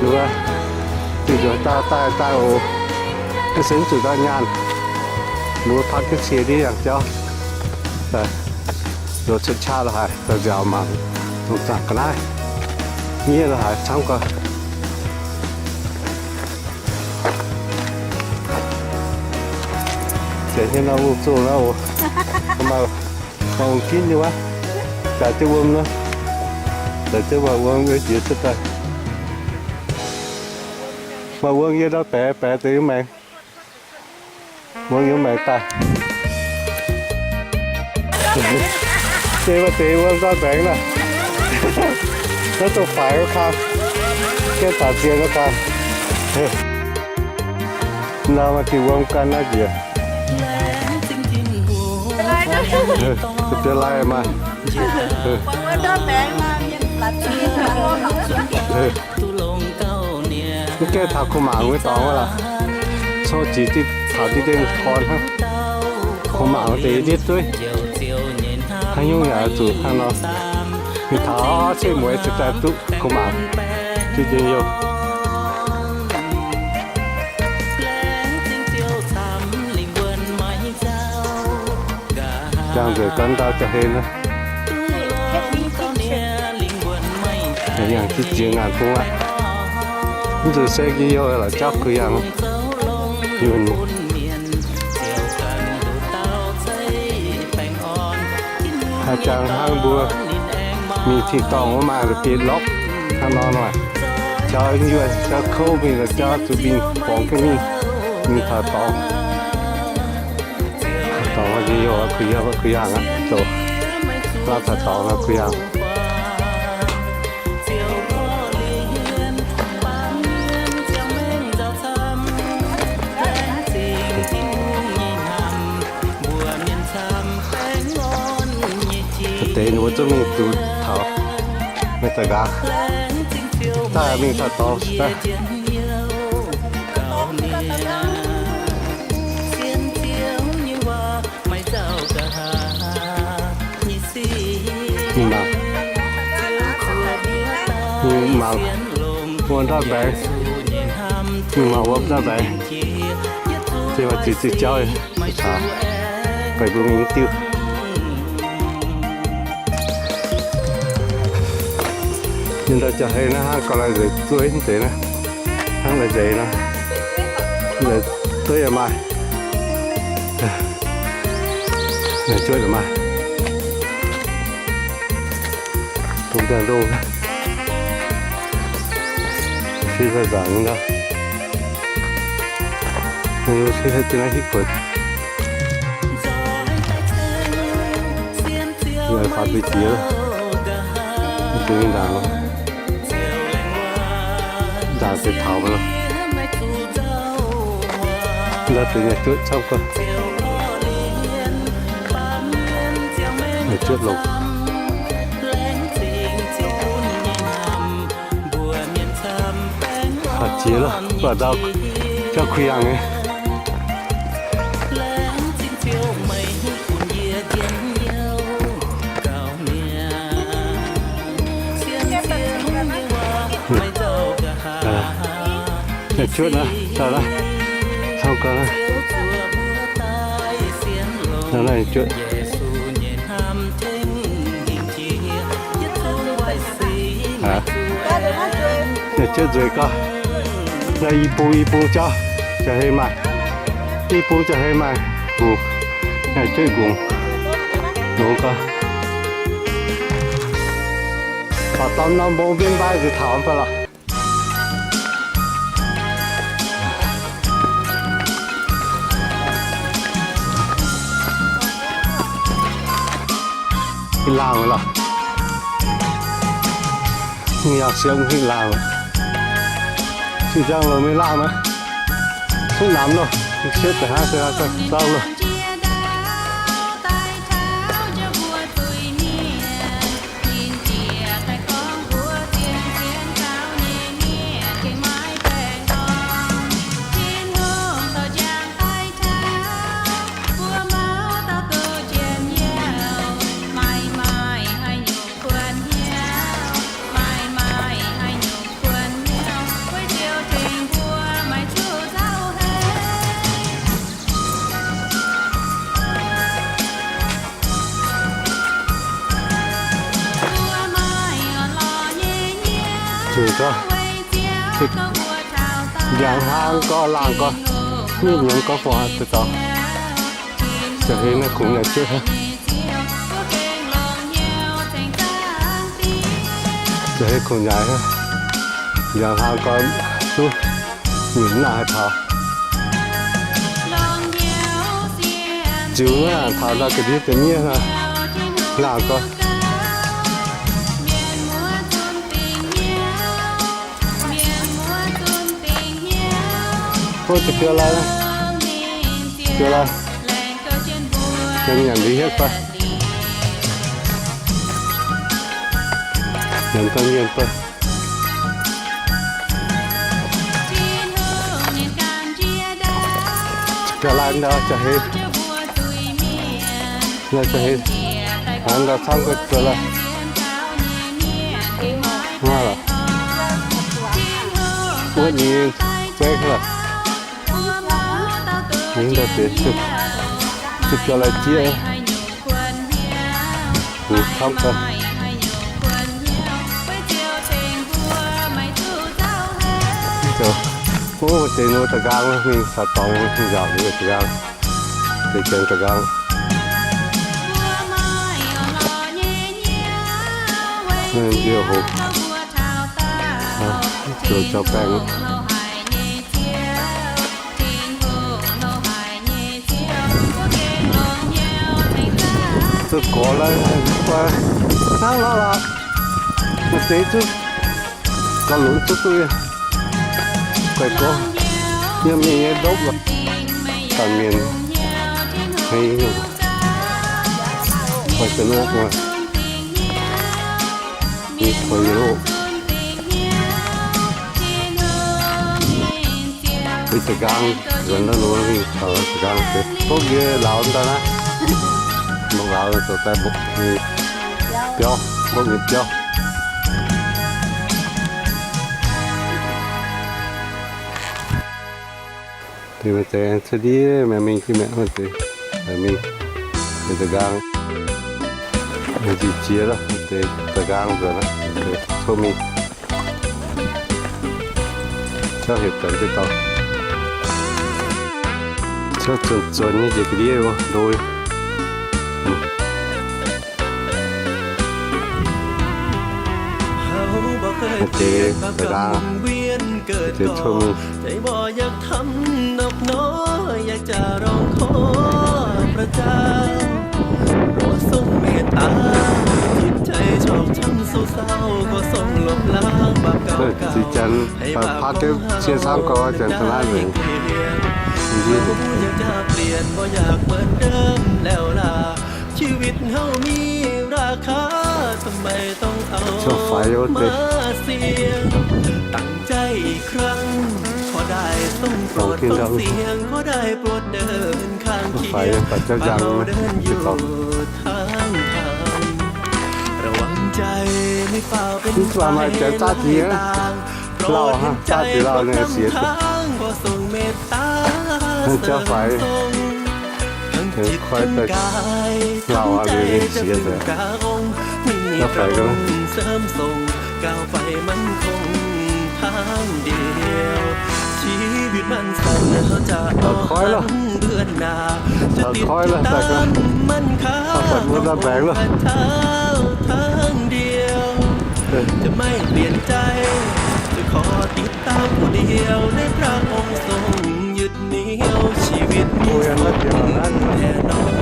Wuov, zinh nzuonx daaih daaih daaih oc. Naaiv se mv zuqc ndau nyaanh. Mbuo pak jienv cie ndiev yangh jauv. Nzuonx cuotv qaqv lo haic, nziaaux mangc longc zaangc ga'naaiv. Nyiev lo haic camv gau. Janx nyei nor, wuom-zoh nor oc. Maaih wuom-ginv nyei wuov. Jaax jienv wuom nor. Jaax jienv maaih wuom yie jiex cuotv daaih. Maaih wuom yie ndau baeqc, baeqc deix yie maengx. Wuom yie maengx daaih. Deix maaih deix wuom ndortv mbaengx naaiv. Naaiv dongh faix wuov kang, gaengh taux zien wuov kang. Nor maaih diuh wuom gan naaiv njiec. Biaux lai maaih. Mv gaengh taux kuv mangc wuov dorngx wuov lorqc. Cou-jiex taux diqv dien gorn hnangv. Kuv mangc deix ndiev dueiv. Haaix nyungc yaac zuqc hnangv nor. Mingh taux setv mueiz se daaih duqv kuv mangc. Duqv njien-youh. Jangx nzueic gau ndau jauv-hlen naaiv. Yangh duqv jiex ngaanc bung aqv. Mv zuqc se njien-youh lorqc, jauv kuh yangh. Yunh. Haaix jangx hnangv mbuo mingh tin-dorngh wuov maaih la'bieiv-lokv hnangv nor nor. Jauv yunh jauv kouv mingh la'jauv zuqc mingh borngz jienv mingh, mingh taux dorngx. Dorngx njien-youh kuh yangh, kuh yangh aqv, zoux hnangv taux dorngx kuh yangh. Deix ninh mbuo zungv mingh zuqc taux, mingh daaih nqaang, daaih mingh taux dorngx daaih. Mingh mangc, mingh mangc wuom ndortv mbaengx, mingh mangc wuom ndortv mbaengx. Deix maaih ziex diuh jauv, caux baeqc mbuo mingh diuh. Yiem ndau jauv-hlen naaiv hnangv gauh lai nzeic dueiv deix naaiv, hnangv lai nzeic nor, nzeic dueiv yaac maaih, nzeic dueiv yaac maaih. Dongh daaih ndongh, se daaih nzaangc ndau, se daaih naaiv hitv kuonx. Yaac faaux deix jiex, deix ndaangc, ndaangc deix taux mv, ndau deix nyei juotv camv guonv, nyei juotv longc. Faaux jiex loh, baac ndau jauv kuh yangh nyei. Naaiv juotv naaiv, dauh naaiv, camv guonv naaiv. Naaiv, naaiv juotv. Naaiv juotv nzueic gau. Naaiv i bung i bung jauv, jauv-hlen maaih. I bung jauv-hlen maaih ngongh. Naaiv juotv ngongh. Longx gau. Faaux dorn norm mbong mbienv mbaai nzuih taux mv baac lorqc. Mingh laangh lorqc. Mingh yangh siepv mingh laangh. Cing-nzang longc mingh laangh aqv. Cuotv namx loh, mingh siepv da'hnangv se zorngv loh. Nziangx hlang gorx laangh gorx, nyiemv nyiemz gorx buatc deix dorngx. Jauv-hlen naaiv kungx nyanc cuotv hnangv. Jauv-hlen kungx nyanc hnangv. Nziangx hlang gorx duqv nyiemc naaiv haih taux. Ziux naaiv taux ndau ga'ndiev deix miev hnangv. Laangc gorx. Ov, ziepc biauv lai, biauv lai. Nyanc liuz hietv fai. Nyanc daaih mienh fai. Ziepc biauv lai ndau jaa-heix. Naaiv jaa-heix. Hnangv ndau camv gorx ziepc biauv lai. Wuov nyei guaiv lorqc. Nyei ndau deix ziepc biauv lai jieqv. Camv gorx. Ov, deix nor da'nqaang mingh caux dorngx mingh nzaaux liuz da'nqaang. Deix janx da'nqaang. Njiec hoc, zoux jauv-baengh. Zuqc gorx lai, hnangv nor lorqc. Maaih deix zuqc gorx lunx zuqc duqv guaix gorx, yiem mingh nyei ndopv lorqc. Da'mienh hnangv guaix ga'ndopv nor, mingh guaix ga'ndopv. Mbuo da'nqaang nzuonx naaiv nor mingh taux da'nqaang deix mbopv yie lauz daaih naaiv. Mbopv lauz zoux daaih mbopv nyei biauv, mbopv nyei biauv. Deix maaih deix cuotv ndiev mingh, mingh jienv mi'aqv, maaih deix mingh deix da'nqaang. Njiec jiex lorqc, deix da'nqaang nzuonx lorqc, deix cuotv mingh. Jauv hepc daaih jienv dorngx. Jauv zuonx zuonx nyei njiec ga'ndiev ndo. Maaih deix da'nqaang, maaih deix cuotv mingh. Ziqc janx, baac paav jienv cie camv gorx, janx da'naaiv nzengc. Caux faix wuov deix. Dangc jaiv ih kang, ขอได้ทรงโปรดฟังเสียง ขอได้โปรดเดินข้างเคียง พาเราเดินอยู่ทางทาง ระวังใจไม่ฝ่าเป็นไปไล่ตาม เพราะเห็นใจพร้อมนำทาง ขอทรงเมตตาเสริมส่ง ทั้งจิตทั้งกาย ทั้งใจจะพึ่งพระองค์ มีพระองค์เสริมส่ง ก้าวไปมั่นคงทางเดียว ชีวิตมันสั้น เราจะบ่หันเบือนหน้า จะติดตามมันข้าม พระเจ้าทางเดียว จะไม่เปลี่ยนใจ จะขอติดตามผู้เดียว ในพระองค์ทรงยึดเหนี่ยว ชีวิตมีสุขแน่นอน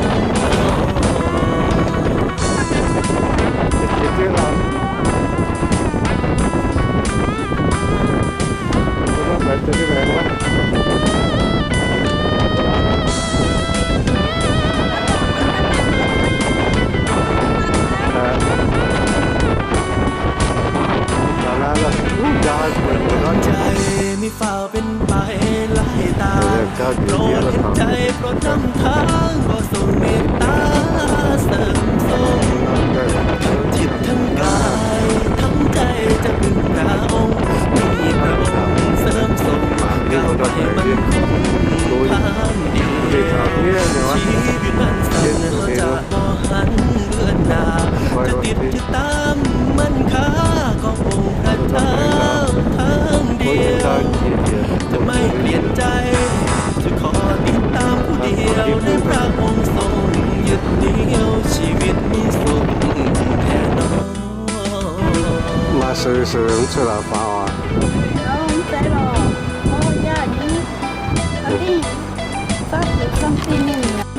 ใจไม่ฝ่าเป็นไปไล่ตาม เพราะเห็นใจโปรดนำทาง ขอทรงเมตตาเสริมส่ง ทั้งจิตทั้งกาย ทั้งใจจะพึ่งพระองค์ มีพระองค์เสริมส่ง ก้าวไปมั่นคงทางเดียว ชีวิตมันสั้น เราจะบ่หันเบือนหน้า จะติด ตามมันข้าขององค์พระเจ้าทางเดียว จะไม่เปลี่ยนใจ จะขอติดตามผู้เดียว ในพระองค์ทรงยึดเหนี่ยว ชีวิตมีสุขแน่นอน Maaih seix seix mv cuotv laaix faaux oc. Mv zeiz lorqc. Ov, yaac nyei. Aa, dingh, fatv liuz camv dingh mingh mi'aqv.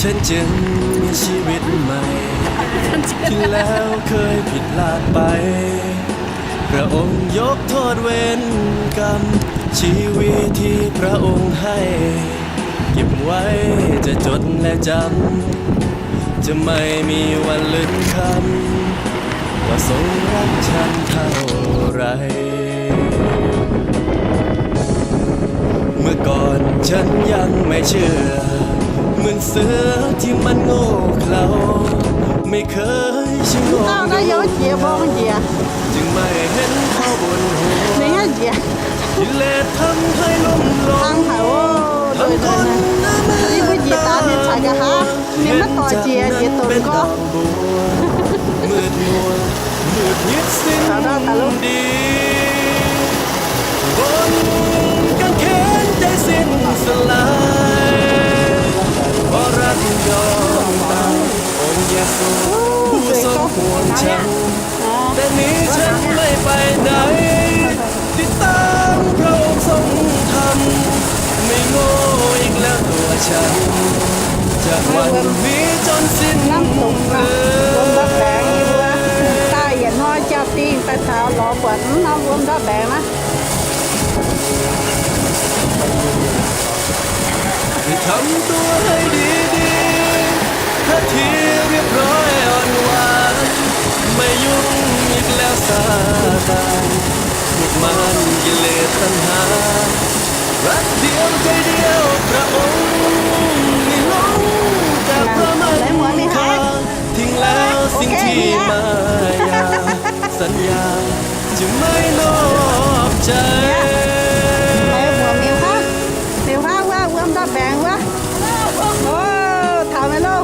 ฉันจึงมีชีวิตใหม่ ที่แล้วเคยผิดพลาดไป พระองค์ยกโทษเวรกรรม ชีวิตที่พระองค์ให้ เก็บไว้จะจดและจำ จะไม่มีวันลืมคำ ว่าทรงรักฉันเท่าไร เมื่อก่อนฉันยังไม่เชื่อ เหมือนเสือที่มันโง่เขลา ไม่เคยเชื่อง Tao naaiv yiem jiex mbong njiec. จึงไม่เห็นข้อบนหัว Ninh haaix njiec? กิเลสทำให้ลุ่มหลง Hlang haic oc. Ih mbuo njiec daaih ninh caux nqa'haav, ninh maiv dorh jiex, njiec doqc nqorngv. มืดมัว มืดมิดสิ้นดี บนกางเขนใจสิ้นสลาย เพราะรักยอมตาย องค์เยซูผู้ทรงห่วงฉัน แต่หนีฉันไม่ไปไหน ติดตามพระองค์ทรงธรรม ไม่โง่อีกแล้วตัวฉัน จากวันนี้จนสิ้น Năm tụm, à, uôm ndau baengx yie mbuo. Daaih yietc hnoi jauv-dingh daaih taux lorz buatc mv norm uôm ndau baengx naaiv. ทำตัวให้ดีๆ ท่าทีเรียบร้อยอ่อนหวาน ไม่ยุ่งอีกแล้วซาตาน พวกมารกิเลสตัณหา รักเดียวใจเดียวพระองค์ ไม่หลงแต่พระมังคา ทิ้งแล้วสิ่งที่มายา สัญญาจะไม่นอกใจ Liuz huaav wuov, uôm ndau baengx wuov. Taux meih loh.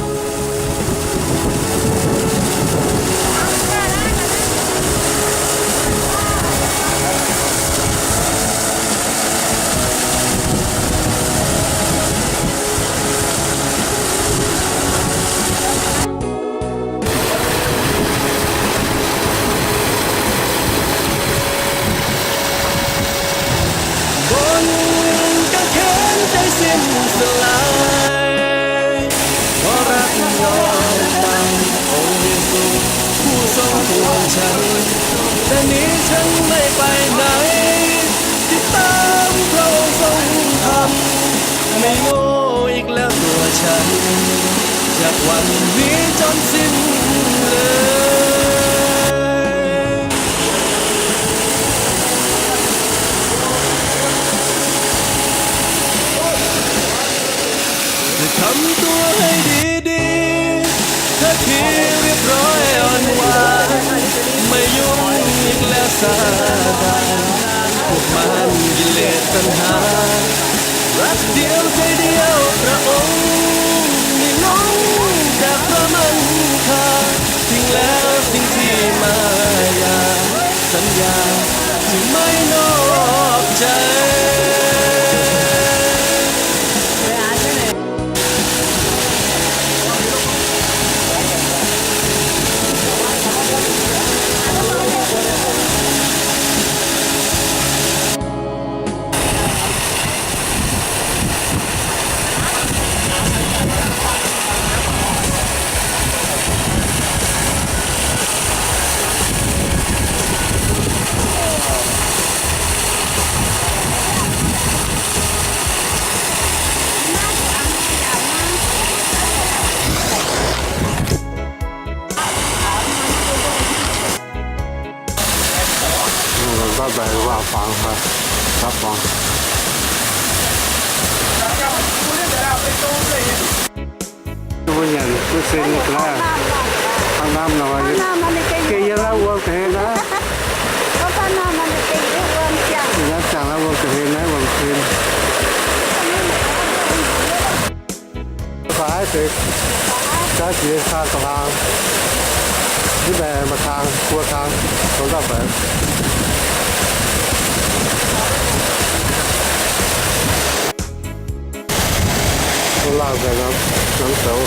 Bun ganh khen deix sin selaih, เพราะรักยอมตาย องค์เยซูผู้ทรงห่วงฉัน แต่หนีฉันไม่ไปไหน ติดตามพระองค์ทรงธรรม ไม่โง่อีกแล้วตัวฉัน จากวันนี้จนสิ้นเลย จะทำตัวให้ดีๆ ท่าทีเรียบร้อยอ่อนหวาน ไม่ยุ่งอีกแล้วซาตาน พวกมารกิเลสตัณหา รักเดียวใจเดียวพระองค์ ไม่หลงจากพระมังคา ทิ้งแล้วสิ่งที่มายา สัญญาจะไม่นอกใจ Ih, baac waac-fangx, baac waac-fangx. Mbuo nyanc duqv sin nyei ga'naaiv. Hnangv naaiv nor, gengh yiem naaiv wuom ga'hlen naaiv. Yiem naaiv ziangh naaiv wuom ga'hlen naaiv wuom sin. Fai deix jaav jiex caa ga'hlang, mv baengc maaih kang, buo kang, dongh dauh baengc. Dongh laangh baengc, namx zoux.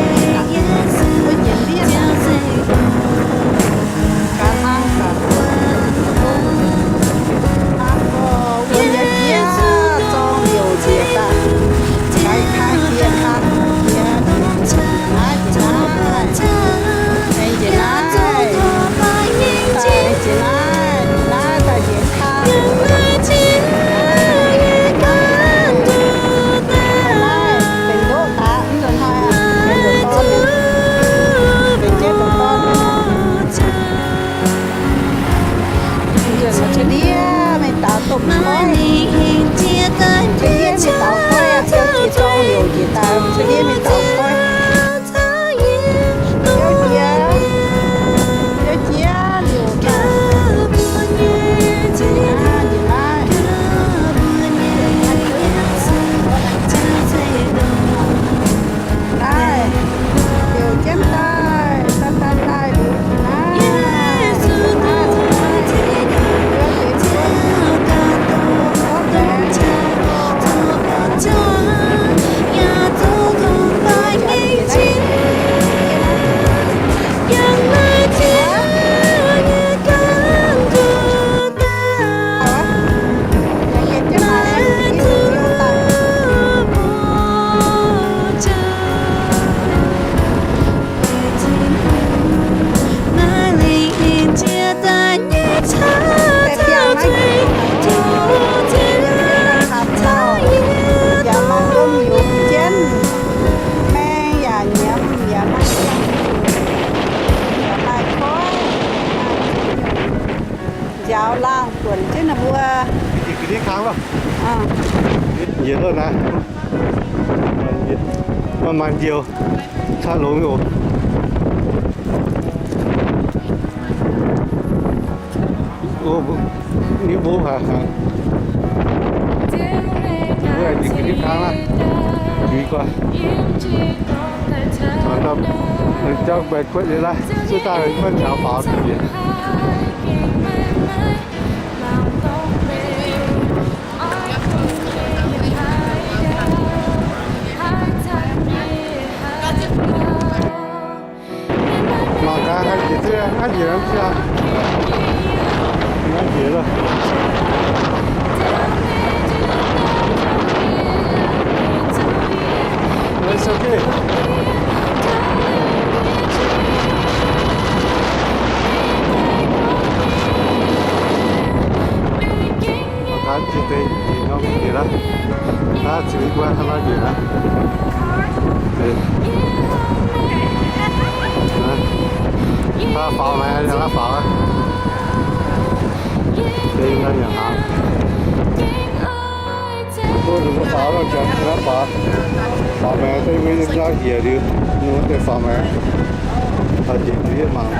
Wuov njiec ndiev aqv. Gaax hlang gaax. Hnangv gorx wuom nyei fiev zorng liouc njiec daaih. Gaax kang jiex kang jiex, jiex naaiv, jiex naaiv, jiex naaiv. Mengh jiex naaiv, daaih jiex naaiv, naaiv daaih njiec kang. Naaiv, naaiv benx ndoqv daaih, mv nzunc hnoi benx ndoqv dorn, benx jienv ndoqv dorn. Nzunc cuotv ndiev mingh taux domh koiv. Cuotv ndiev mingh taux koiv aqv, biauv jiex zorng liouc njiec daaih, cuotv ndiev mingh taux koiv. Biauv jiex, biauv jiex liouc daaih. Njiec naaiv, njiec naaiv. Naaiv, liouc jienv daaih, daaih, daaih, daaih liouc naaiv, naaiv, naaiv, naaiv. Yaac maaih domh yungz jienv, maeng yaac nyiemz, yaac maaih siang, yaac maaih koiv, nziaaux laangh buonc jienv ninh mbuo. Njiec loh naaiv. Maaih, maaih njoux caqv longx oc. Ninh mbuo haiz haic. Ninh mbuo njiec ga'ndiev kang laaih. Liuz guai. Jangx baengh kuotv liuz laaih, suv daaih kuotv njaaux faaux njiec. Mangc gaax, haih njiec duqv, haih njiec duqv aqv. Haih njiec loh. Deix njiec norm njiec aqv. Naaiv ziux i buo hnangv naaiv njiec aqv. Naaiv faaux maengx, naaiv faaux aqv. Deix naaiv yaac hnaangx. Mbuo faaux, faaux, faaux maengx deix mbuo naaiv njiec liuz, mbuo deix faaux maengx. Faaux njiec liuz yie mangc.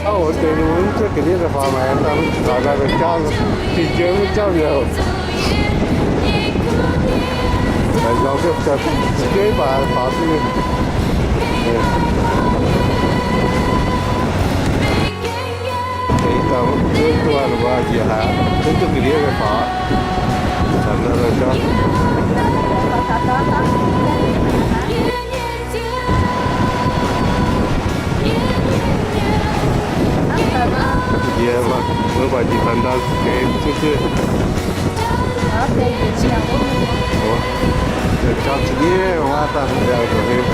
Ov, deix mbuo mv cuotv ga'ndiev daaih faaux maengx, daaih mv faaux daaih daaih jauv, dinh jiem mv jauv mi'aqv. Daaih nyorx jienv daaih fu'jueiv baac faaux duqv. Deix daaih mv duqv njiec haic, mv cuotv ga'ndiev daaih faaux. Zanc naaiv daaih jauv. Yie mbuo baac njiec daaih ndau deix duqv duqv. Jauv ziex ndiev wuov daaih mbiaangx zoux hei.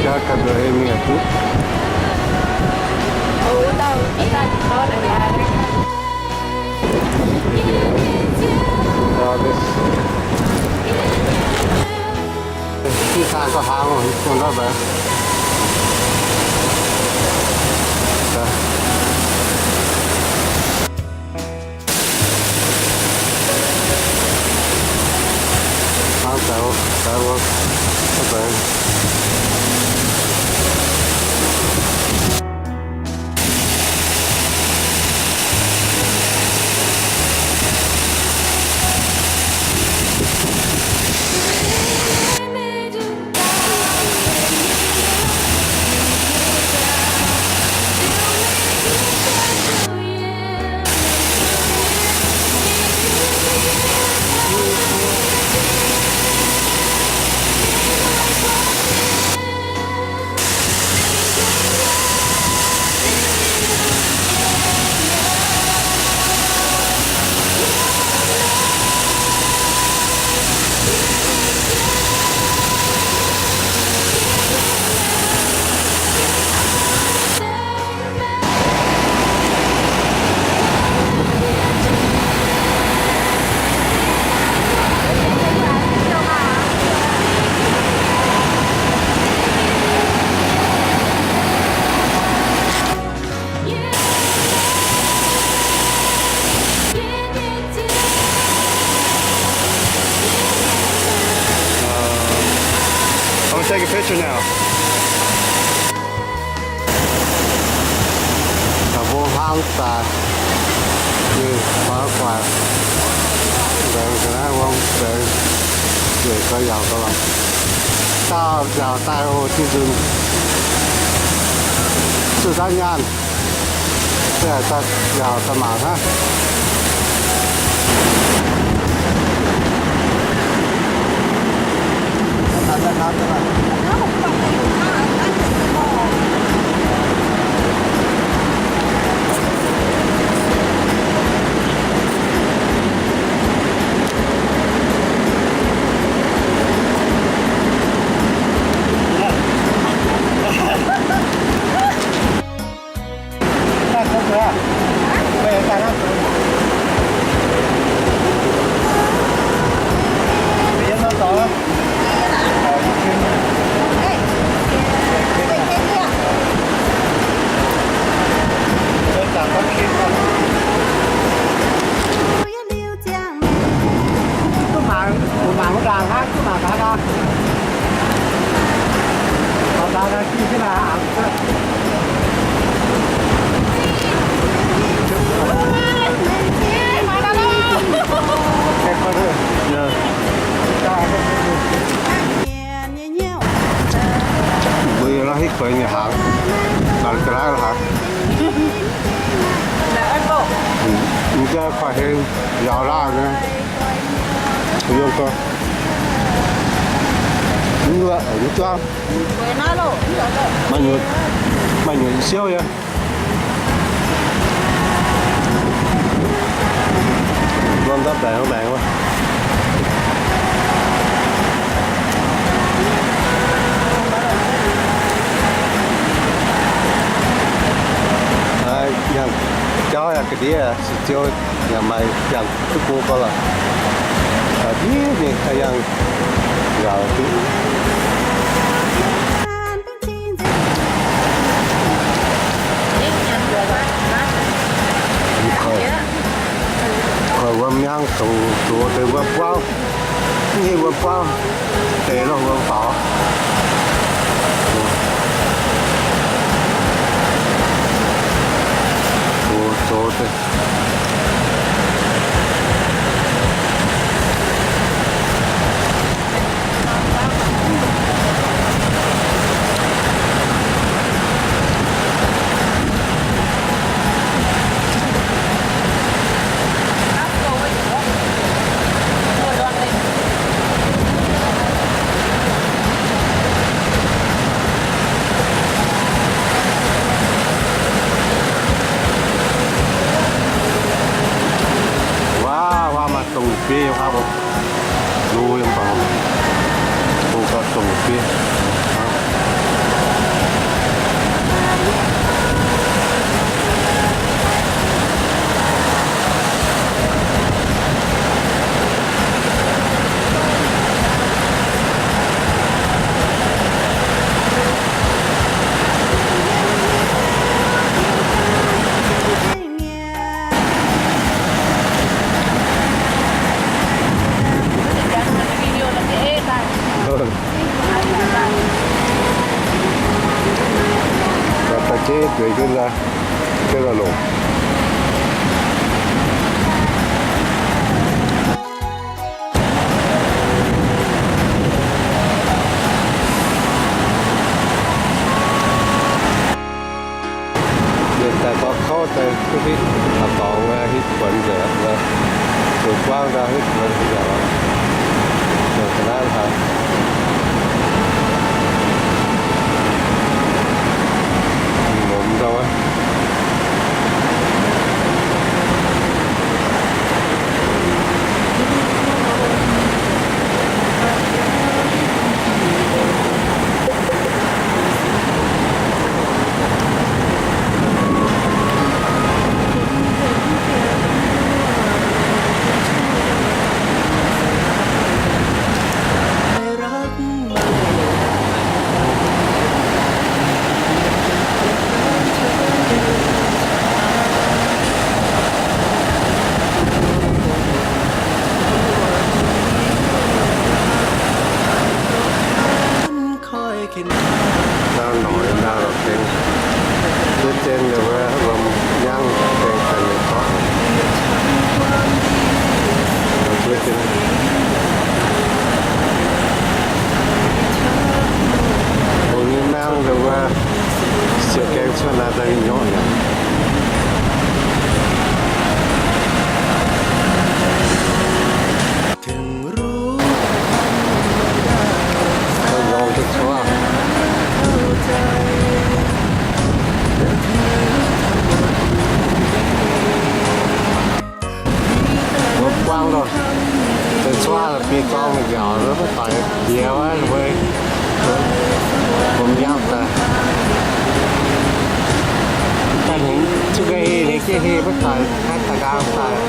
Jauv ganh zoux hei mingh yaac duqv. Duqv hnangv gauh hnangv, dongh ndau mbaeqc. Hnangv daaih, daaih wuov, daaih. Um, I'm gonna take a picture now. Mbuo hnangv daaih, mv baac guaix nzengc ga'naaiv wuom nzengc, nzueic gauh yaauc gauh lorqc. Dauh yaauc daaih oc, diuh nzunc zuqc daaih nyaanh, se daaih yaauc daaih mangc hnangv. Kuaaiv heng, njaaux laanh nyei. Yiem gorx, mv zuangv, maaih nyuoqc siouv nyei. Norm ndapv mbaengx maengx wuov. Yangh jauv yaac ga'ndiev, se ziouv yaac maaih yangh duqv go gorx lorqc. Ndiev mingh yangh njaaux duqv. Koiv wuom nyangv dongh zoux deix wuom buangv, mv hingh wuom buangv, deix lorh wuom faaux. Zoux deix. Waav, waav maaih dongh bieiv, waav lo yiem baac, go gauh dongh bieiv. Da'jeiv zueiz jienv la'longc. Yietc daaih gorx kouv daaih duqv hitv a'dorngx, hitv buonc nzengc, zuqc buangv ndau hitv buonc nzengc. Ga'naaiv haaix, lomc ndau. Ndaa noic ndaa lorqc dengx, duqv zien yaac wuov wuom nyangv dengx daaih nyei gorqv. Duqv zien. Ong nyei naang nzengc wuov, siou gaeng cuotv naaiv daaih nyei nyorqv mi'aqv. Mbuo buangv loh, deix cuotv biei zorng nziaauc, maiv doic jiex wuov, mbuo, mbuo mv nyangv daaih. Daaih hingx zuqc ga'ei ninh jienv heh maiv doic, haih daaih nqaang daaih.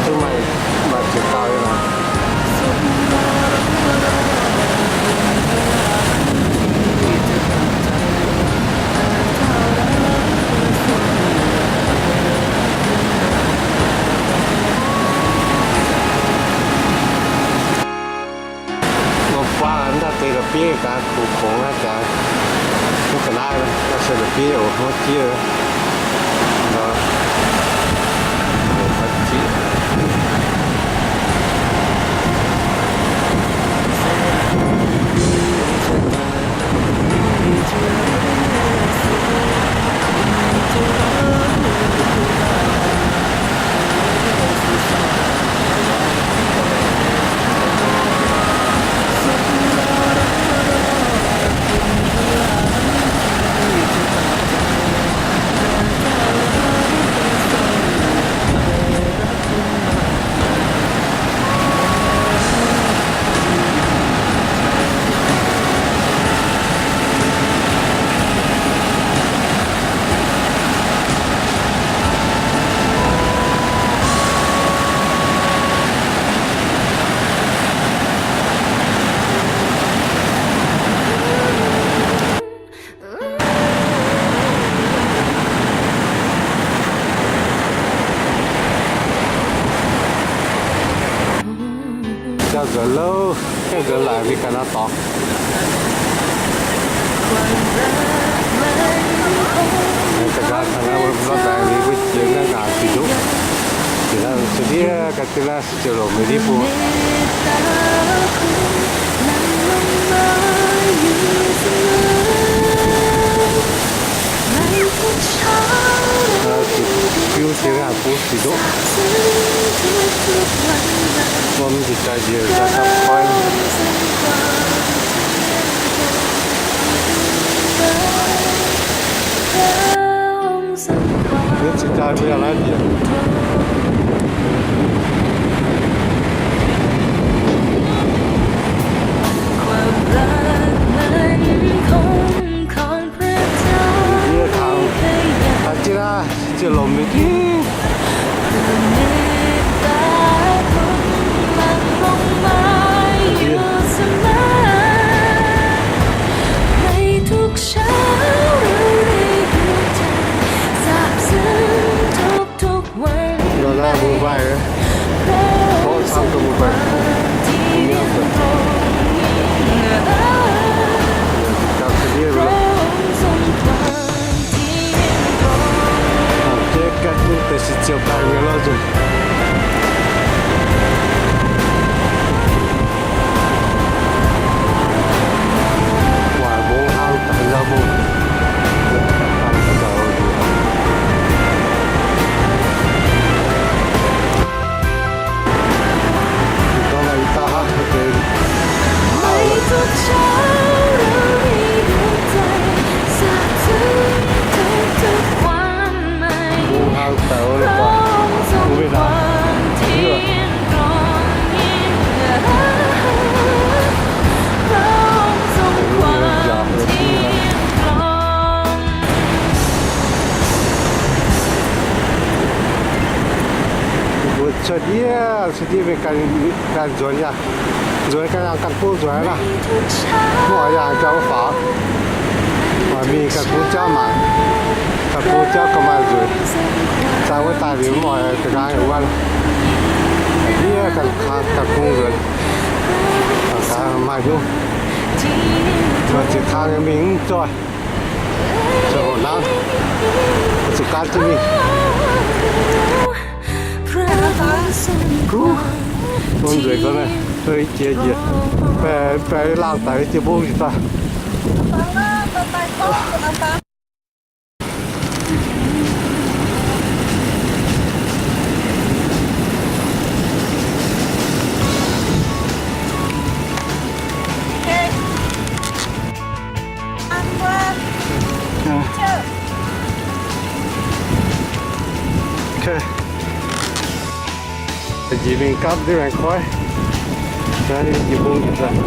Duqv maaih, maaih zuqc dauh nyei lorqc. Mbuo buangv daaih deix la'bieiv gaax, kuv kungx naaiv gaax, duqv ga'naaiv, se la'bieiv oc, hmuv jieqv. Nzuonx laaix mingh ganh naaiv dorngx. Da'nqaang taux naaiv wuov lortv daaih mingh mbuo jiex naaiv ngaanc ziqc nduqv. Jiex naaiv cuotv ndiev ga'ndiev naaiv se ziouc longc mingh ndiev bung. Ziqc fiuv jiex naaiv bung ziqc nduqv. Wuom ziqc jaaix njiec daaih gapv koiv. Yie ziqc jaaix mbuo yaac naaiv njiec. Yie taux, taux jienv naaiv ziouc lomc mingh. Nor naaiv mbuo mbaih, mborqv camv duqv mbuo mbaih. Gapv ndiev mbuo. Jiex ganh duqv deix se ziouc daaih mingh lorz nzunc. Waaic mbong hnangv daaih nzauh mbuo. Mbuo cuotv ndiev, cuotv ndiev mingh ganh, ganh nzuonx yaac, nzuonx ganh yangh ganh bung nzuonx naaiv. Mv oix yangh jauv wuov faaux. Oix mingh ganh bung jauv mangc, ganh bung jauv ganh maaih nzuonx. Zaah wuov daaih liuz mv oix ga'nqaang yaac wuov. Ndiev ganh, ganh bung nzuonx. Ganh maaih hnyouv. Maaih ziex kang mingh mv zoih. Ziouc hoc hnangv, zuqc gaanv jienv mingh. Kuv, mbong nzueic gorngv naaiv, i jiex njiec, baeqc laangh daic i jiex mbong njiec daaih. Njiec mingh gapv ndiev maengx koiv. Naaiv jiex mbong njiec daaih.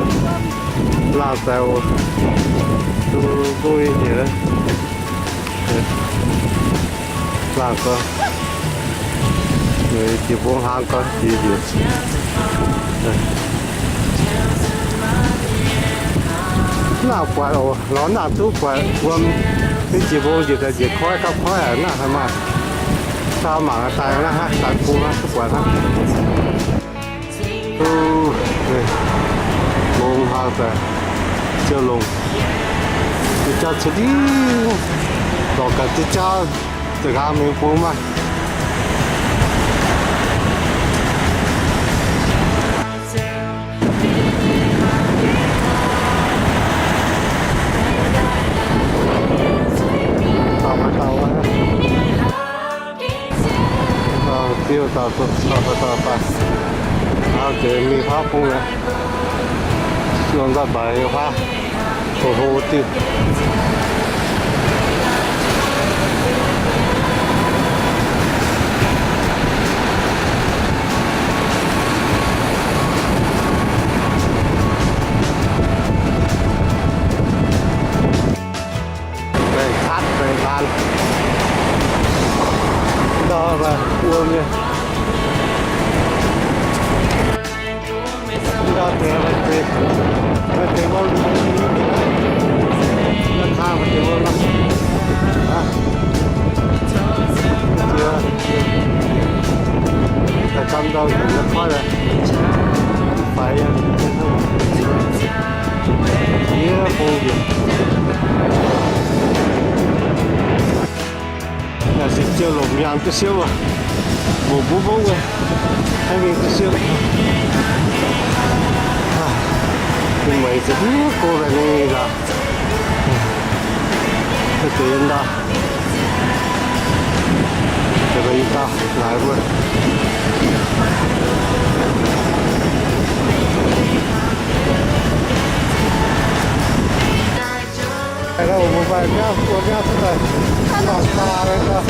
Laangh daic oc. Duqv mbong nyei njiec. Laangh gorx. Jiex mbong hlang gorx jiex njiec. Naaiv buatc oc, lorz naaiv duqv buatc wuom, jiex mbong njiec daaih njiec koiv gapv koiv aqv, naaiv haaix maaih. Caa mangc daaih naaiv hnangv, daaih bung hnangv duqv buatc hnangv. Mbong hlang daaih ziouc longc. Jauv cuotv ndiev, lorz gaax jauv, za'gengh mingh bung maah. Diuh dauh, dauh, dauh, dauh, dauh. Aa, deix mingh huaav bung aqv. Zuangx nqaih mbaaix nyei huaav. Ho ho diuh. Baengh katv baengh hlaang. Ndau maaih wuom nyei. Ndau deix maaih deix, maaih deix wuom, maaih kaa maaih deix wuom aqv. Daaih gamh ndau nzunc nyei koiv leh, faix nyei. Naaiv se ziouc longc nyaanh duqv siouv aqv. Mbuo mbuo mbuo haiv mingh duqv siouv. Mbuo meix za'gengh go la'nyeic aqv. Deix yiem ndau, deix yiem ndau laaix mbuo. Mbuo mbaih miauv, mbuo miauv cuotv daaih, faaux-faaux nyei gau.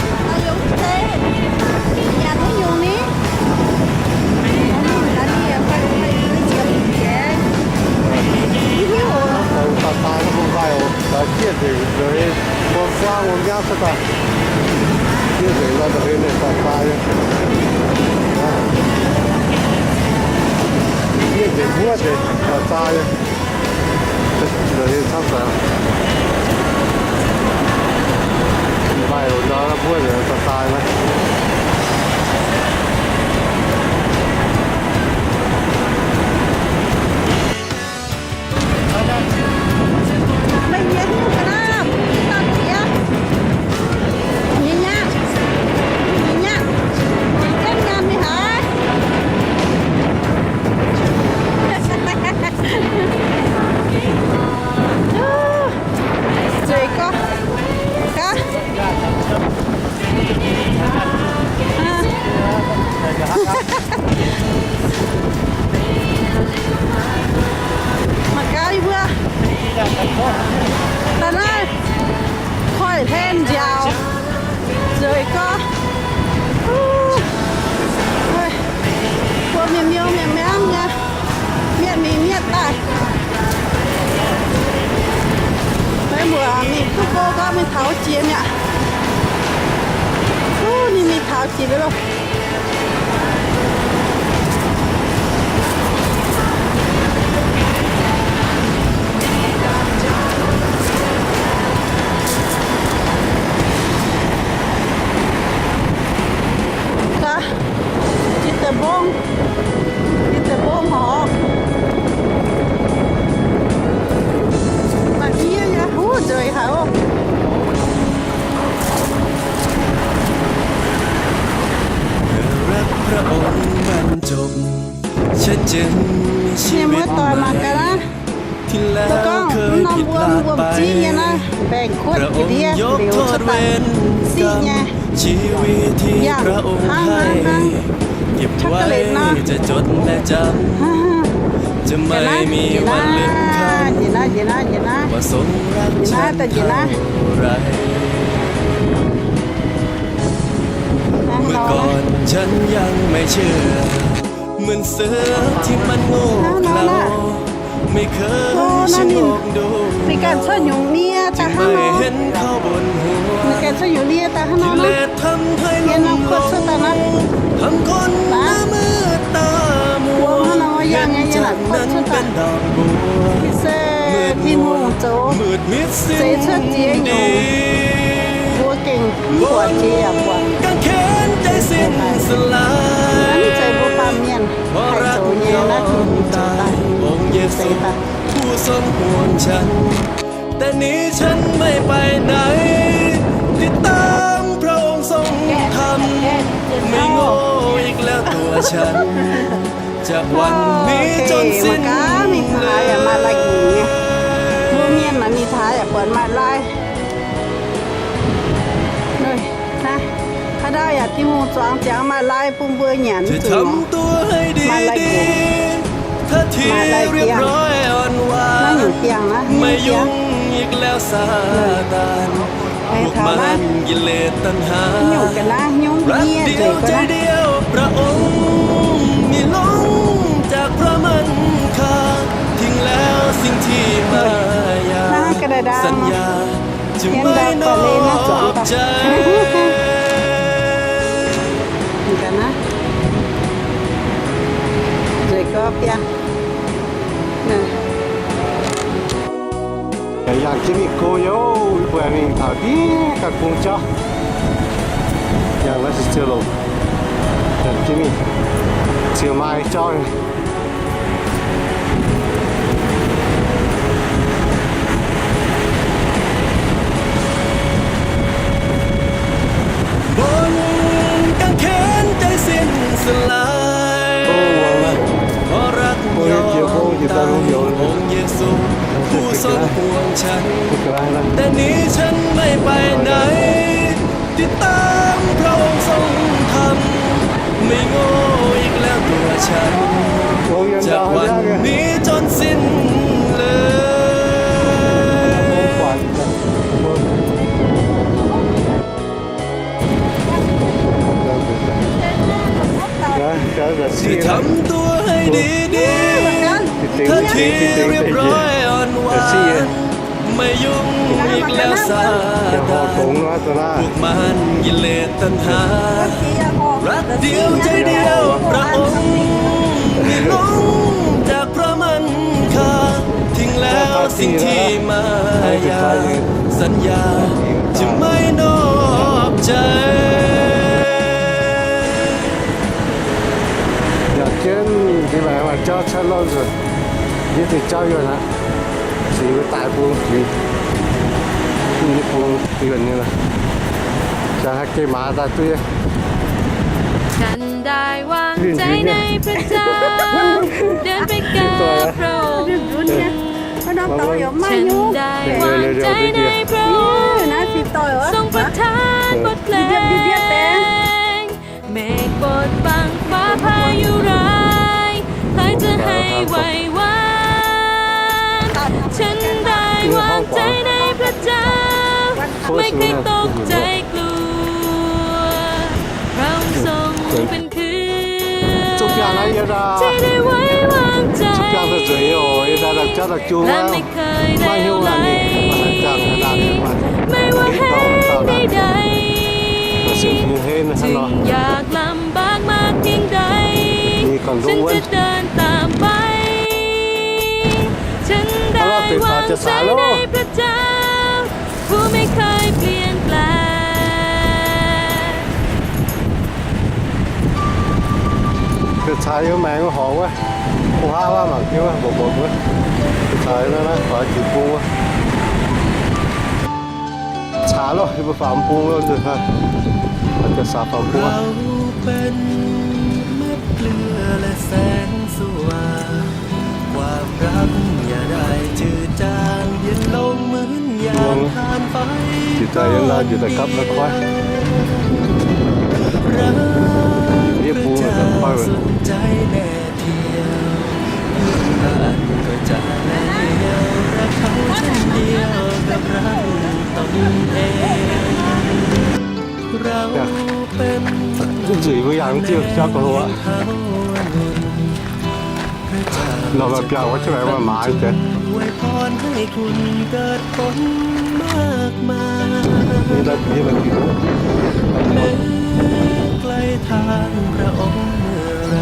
Faaux-faaux nyei mbuo mbaih oc, daaih fiev nzengc nzengc, mbuo buangv mbuo miauv cuotv daaih. Fiev nzengc nor da'hlen ninh faaux-faaux nyei. Fiev nzengc wuov deix faaux-faaux nyei. Camv daaih. Mbaih oc, ndau mbuo nzengc faaux-faaux nyei. Nzueic gorx. Gaav. Mangc gaax yie mbuo daaih naaiv koiv hlen nziaauc, nzueic gorx. Buo mienh miouv mienh miangv nyei, mietv mingh mietv daaih. Maiv mbuo mingh duqv go gorngv mingh taux jiex mi'aqv. Duqv ninh mingh taux jiex liuz loh. Jiex deic-bung, jiex deic-bung horc. Mangc yie nyei, huv, nzueic haic oc. Ninh muoz-doic mangc gaax naaiv. Gorngv norm wuom wuom-ziqv nyei naaiv, mbaengx kuotv ga'ndiev liuz cuotv daaih siqv nyei, yangh hnangv hnangv hnangv chocolate nor. Njiec naaiv, njiec naaiv, njiec naaiv, njiec naaiv, njiec naaiv, njiec naaiv. Ninh ganh cuotv nyungc nie daaih hnangv nor. Ninh ganh cuotv nyungc nie daaih hnangv nor nor. Yie nor kuotv cuotv daaih nor. Wuom hnangv nor yangh nyei, yie naaic kuotv cuotv daaih. Ih se Tin-Hungh zoux, zeix cuotv ziex nyungc, mbuo gengh mv buatc jiex yaac buatc. Mv zeiz mbuo baamh mienh haih zoux nyei, naaiv Tin-Hungh zoux daaih, zeix daaih. แต่นี้ฉันไม่ไปไหน ติดตามพระองค์ทรงทำ ไม่โง่อีกแล้วตัวฉัน จากวันนี้จนสิ้น mbuo mienh naaiv mingh taux yaac buatc maaih lai. Haaix ndau yaac Tin-Hungh zuangx ziangx maaih lai bun mbuo nyanc zuqc, maaih lai nyanc, maaih lai diangh. Naaiv nyungc diangh naaiv, mv diangh. Aengx taux naaiv, nyungc ga'naaiv nyungc nyie nzueic ga'naaiv. Naaiv ga'naaiv ndaang nor, hien ndau buatc leih naaiv zuangx daaih. Ga'naaiv nzueic gorx biangh. Yangh jienv mingh go youz, mbuo mingh taux ndiev ganh bung jauv. Yangh naaiv se ziouc longc, yangh jienv mingh ziouc maaih jauv. Hlaaix, เพราะรักยอมตาย องค์เยซู ผู้ทรงปวงฉัน แต่นี้ฉันไม่ไปไหน ติดตามพระองค์ทรงทำ ไม่โง่อีกแล้วตัวฉัน จากวันนี้จนสิ้นเลย Thì thắm tua hãy đi đi, thật khi เรียบร้อยอ่อนหวาน ไม่ยุ่งอีกแล้วซาตาน พวกมารกิเลสตัณหา รักเดียวใจเดียวพระองค์ ไม่ลงจากพระมันคา ทิ้งแล้วสิ่งที่มายา สัญญาจะไม่นอกใจ Yaac jienv ninh mangc jauv cuotv lov nzunc, yie zingh jauv yuonh aqv. Cingx mbuo daaih bung jiex, ninh bung yuonh nyei lorqc. Jaax haaix geh maaz daaih duqv yie. ฉันได้วางใจในพระเจ้า เดินไปกับพระองค์ ฉันได้วางใจในพระองค์ ทรงประทานบทเพลง เมฆบดบังฟ้าพายุร้าย ใครจะให้ไหวหวั่น ฉันได้วางใจในพระเจ้า ไม่เคยตกใจกลัว พระองค์ทรงเป็นเพื่อน ที่ได้ไว้วางใจ และไม่เคยเลวไหล ไม่ว่าแห้งใดๆ จึงยากลำบากมากเพียงใด ฉันจะเดินตามไป ฉันได้วางใจในพระเจ้า ผู้ไม่เคยเปลี่ยนแปลง Ga'caaix yiem maengx horngc wuov, mbuo haav wuov mangc jienv wuov, mbuoqc mbuoqc wuov. Ga'caaix naaiv naaiv faaux jiex bung wuov. Caax loh, yie mbuo faaux bung loh nzunc hnoi. Jaax saax faaux bung. ความรักอย่าได้จืดจาง เย็นลงเหมือนยามผ่านไป Jiex daaih yiem naaiv, jiex daaih gapv naaiv koiv. Yie bung daaih koiv. ใจแน่เดียว เพื่อนบ้านก็จะเลี้ยวรักเขาเช่นเดียวกับรักตนเอง เราเป็น Nzueic mbuo yangh jienv jauv ga'hlo aqv. Lorh maaih biangh wuov, jienv maengx maaih maaz jiex. อวยพรให้คุณเกิดผลมากมาย แม้ไกลทางพระองค์เมื่อไร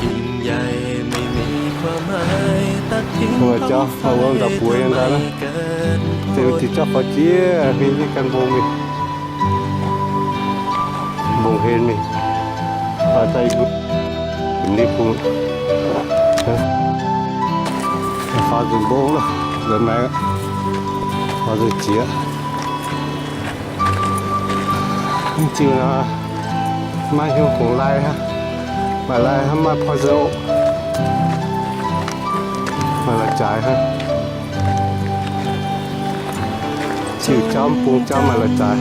กิ่งใหญ่ไม่มีความหมาย ตัดทิ้งท้องฟ้า Jiex jauv faaux jiex, mingh jiex ganh mbong mingh. Mbong hlen mingh. Daaih yie mbuo, ninh mbuo faaux nzunc mbong loh, nzuonx maengx, faaux nzunc jiex. Mv ziux nor, maiv hiuv hungx lai hnangv. Maaih lai hnangv, maiv porv nzou. Maaih la'jaaix hnangv. Ziux jauv mv bung jauv maaih la'jaaix.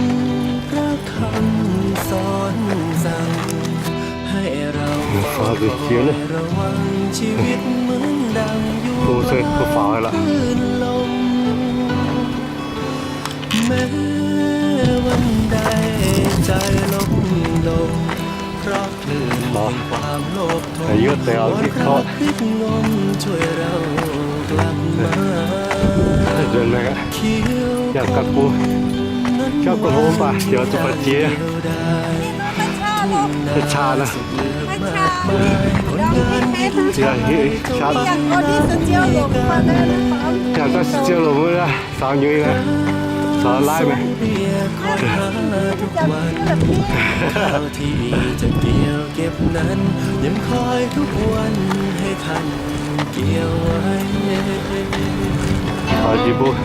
Faaux nzunc jiex naaiv. Bung se kuv faaux haic lorqc. แม้วันใดใจล้มลง เพราะคลื่นแห่งความโลภถม Yuoqv deix oix zuqc kouv. ช่วยเรากลับมา Nzuonx maengx aqv. Yangh ganh bung. Jauv ga'hlo mv baac yaac zuqc faaux jiex. Caa naaiv. Yangh daaih se ziouv lomc wuov, caux nyuix naaiv, caux laiv maengx. ที่จะเก็บนั้น ยังคอยทุกวันให้ท่านเกี่ยวไว้ Faaux jiex mbong.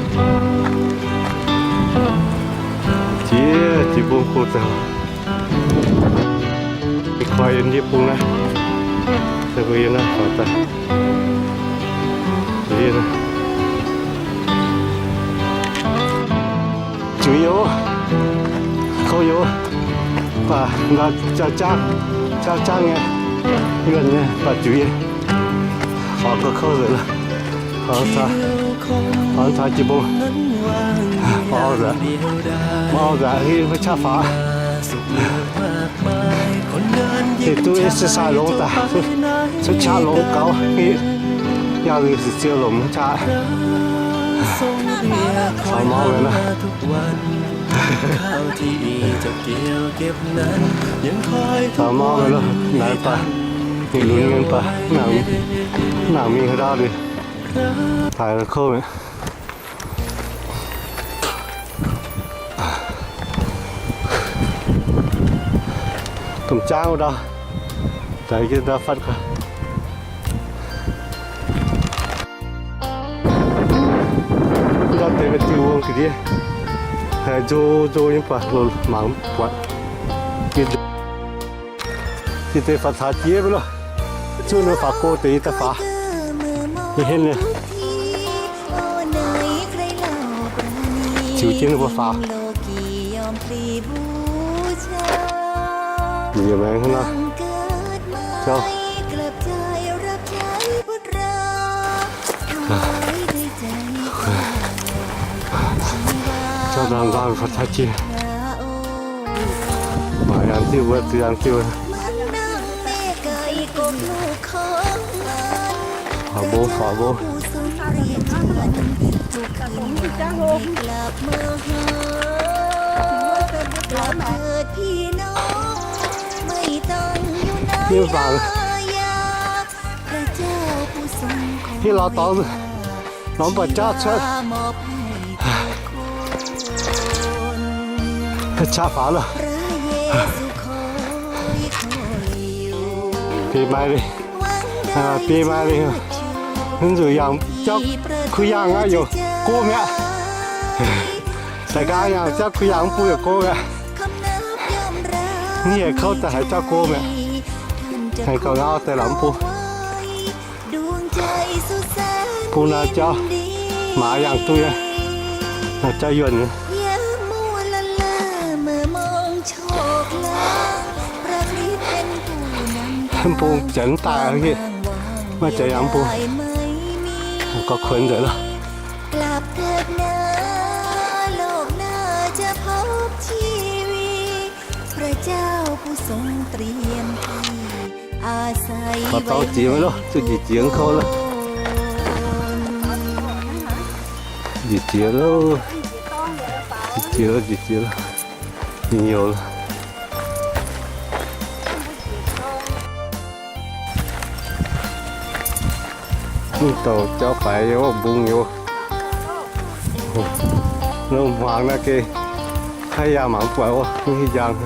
Jiex, jiex mbong go daaih. Faaux yiem ndiev bung naaiv, se mbuo yiem naaiv faaux daaih. Ziux yie, kouv yie, baac jaa-jangv, jaa-jangv nyei, yuonh nyei, baac ziux yie. Faaux gauh kouv nzengc lorqc. Faaux caux, faaux caux jiex mbong. Faaux nzengc, faaux nzengc, maiv qaqv faaux. Ninh duqv exercise longx daaih, cuotv qaqv longx gaux, yangh liuz sic ziou lomc maiv qaqv. Faaux mauv nzengc naaiv. Faaux mauv nzengc loh, naaiv baac, ninh lunx mienh baac, mv nangc mingh haaix ndau liuz, taaix kouv mi'aqv. Domh jaang wuov ndau, daaih jienv ndau fatv gaax. Ndau deix diuh wuom ga'ndiev, haiz nzo nzo nyei baac loz mangc buatc. Jiex deix faaux taux jiex mv loh. Zuqv nor faaux go deix yie daaih faaux. Yie henv nyei. Ziux jienv ninh mbuo faaux. Yie maengx hnangv naaiv. Jauv. Jauv nzangc nzangc faaux taux jiex. Faaux yangh diuh wuov, zuqc yangh diuh. Faaux mbo, faaux mbo. Yie mv baac, yie lorz dorngx, lorz mv baac jauv cuotv. Qaqv faaux loh. Biei maaih leiz, biei maaih leiz, mv zuqc yangh jauv kuh yangh aqv, yaac go mi'aqv. Daaih nqaang yangh jauv kuh yangh mv bung yaac go mi'aqv. Mv hieh kouv daaih haiz jauv go mi'aqv. Haiz gauh ngau daaih lorz mv bung. Bung naaiv jauv maaz yangh duqv nyei, naaiv jauv yuonh nyei. Mv bung janx daaih, maiv janx yangh mv bung, gorngv kuonx nzengc loh. Faaux dorngx jiex maiv loh, zuqc njiec jiex kouv loh. Njiec jiex loh. Njiec jiex loh, njiec jiex loh. Ninh hnyouv loh. Mv douc jauv faix yiem wuov mbung yiem wuov. Lungh hmuangx naaiv geh haiv yaangh mangc buatc wuov, mv hiuv njang.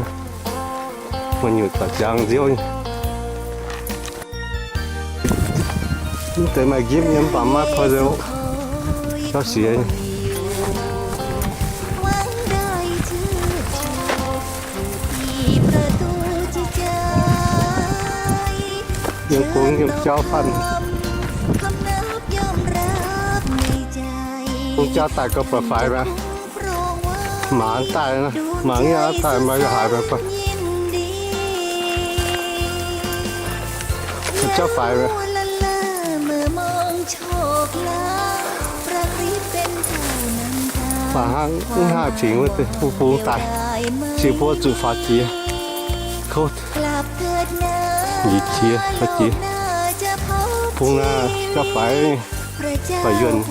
Mbuo nyutc baac njang nziouv nyei. Mv deix maaih njimv nyei mv baac maiv koi nzengc. Jauv siex nyei. Yiem gong yiem jauv fatv. Gong jauv daaih gauh buatc faix mi'aqv. Maaz daaih, maaz nyaah daaih maaih yaac haiz mi'aqv. Jauv faix mi'aqv. Baac hnangv mv haih fingx wuov deix bung bung daaih, se buo zuqc faaux jiex. Kouv, njiec jiex, faaux jiex. Bung naaiv jauv faix, faaux yuonh,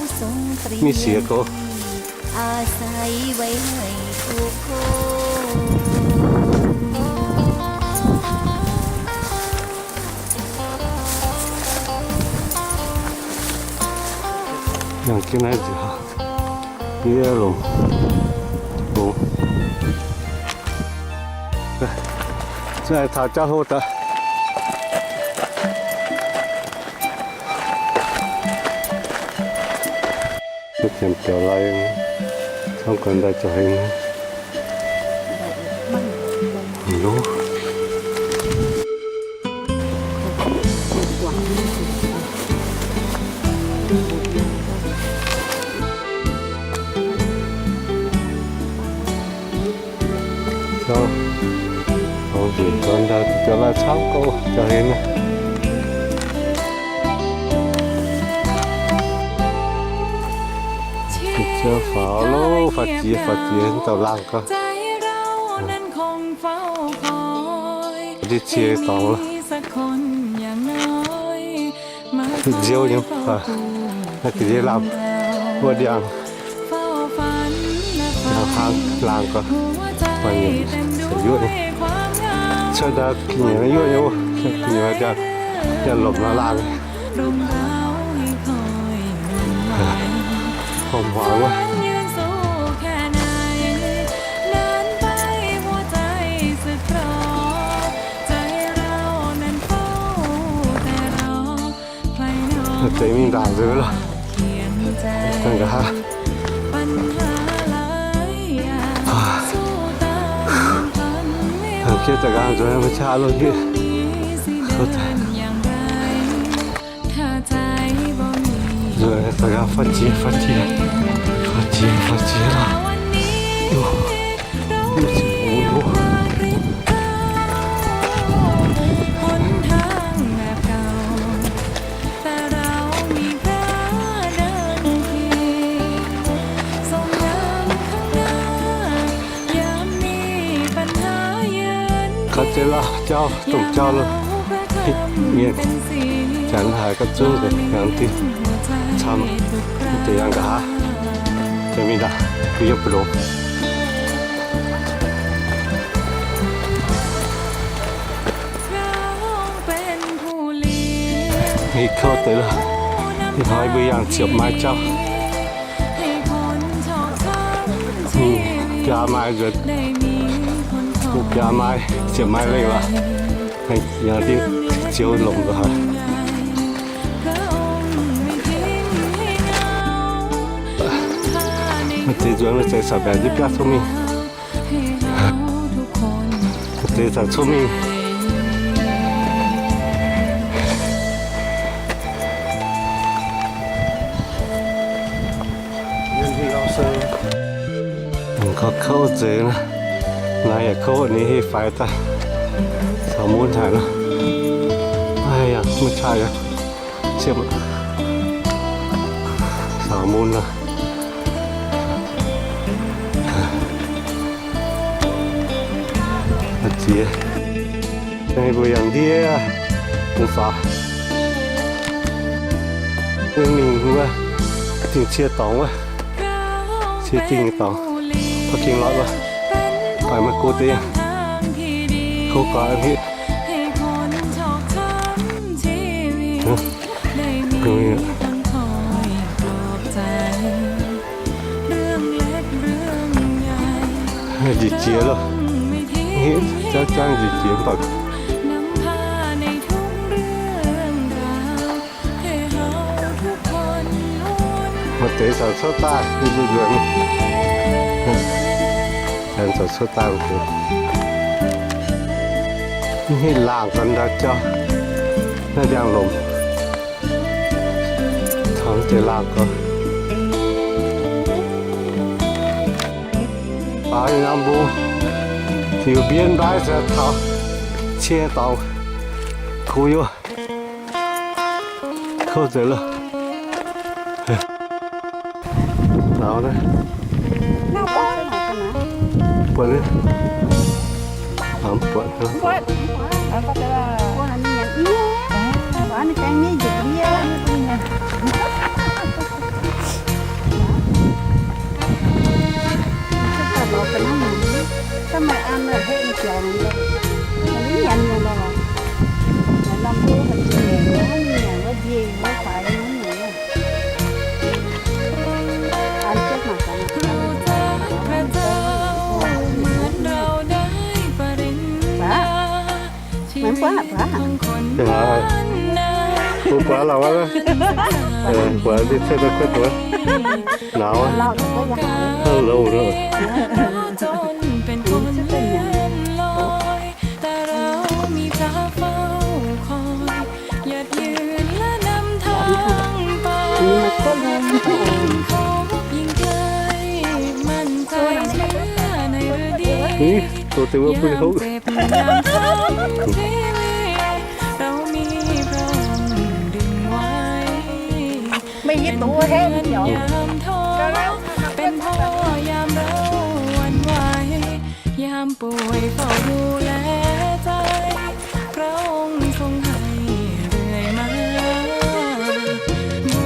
mv siex gox. Yangh jienv naaiv nziouc, yie longc, longc. Zuqc taux jauv hlo daaih. Janx biaux lai, camv ganh ndaaih zoux haaix nyungc. Loh. Gauh henv. Ziouv faaux loh, faaux jiex, faaux jiex, dauh laangh gauh. Ndiev cie dorngx loh. Nziouv nyei, naaiv ga'ndiev lamh wuov ndiangx. Hnangv laangh gauh, maaih nyungc se yuoqv nyei. Cuotv ndau ga'nyiec yuoqv nyei wuov, ga'nyiec ndiangx, ndiangx lomc nor laangh. Horpc hmuangx wuov. Deix mingh ndaangc nzengc loh. Dangh nqa'haav. Dangh jienv daaih nqa'haav nzuonx maiv qaqv loh njiec. Nzuonx daaih nqa'haav faaux jiex, faaux jiex, faaux jiex, faaux jiex loh. Kaux zeiz la'jauv, dongh jauv loh. Hitv mienh, janx haiz gapv zunv deix yangh div camv, deix yangh nqa'haav, deix mingh daaih, mbuo yiem mbu'ndongx. Hitv kouv deix loh. Ih hnoi mbuo yangh ziepc maaiz jauv. Biaa maaiz nzuonx, biaa maaiz, ziepc maaiz lengh lorqc. Yangh div zioux lomc nqa'haav. Maaih deix nzuonx maaih deix caux mbaeqc ndiev biauv cong mingh. Maaih deix caux cong mingh. Kouv kouv nzengc naaiv. Naaiv yaac kouv, ninh hei faix daaih caux mun haic nor. Aa yaac maiv qaqv yaac siepv caux mun nor. Ziex, mbuo yangh ndiev bung faaux. Mingh wuov dingh cie dorngx wuov, cie dingh dorngx, parking lot wuov, baac maiv go deix, kouv gaax aqv. Njiec jiex loh. Jangv jangv njiec jiex mv baac maaih deix caux cuotv daaih, nzuonx, caux cuotv daaih. Mv hitv laangh ganh ndau jauv, naaiv ndiangx-lomc. Taux deix laangh gauh. Faaux nyei norm mbung, ziux mbienv mbaaiv se taux cie dorngx. Kuv yaac kouv nzengc loh. Lauz naaiv. Buatc nyei. Mv buatc. Mv baac, mv baac, mv baac lauh aqv. Mv baac ndiev cuotv daaih kuotv wuov. Lauz aqv. Louh nor. Ih, doz deix wuov bun hopv. benx porv yiem rau wuonh waaic, yiem bueix faaux duqv laaix zaaic, พระองค์ทรงให้เรื่อยมา บู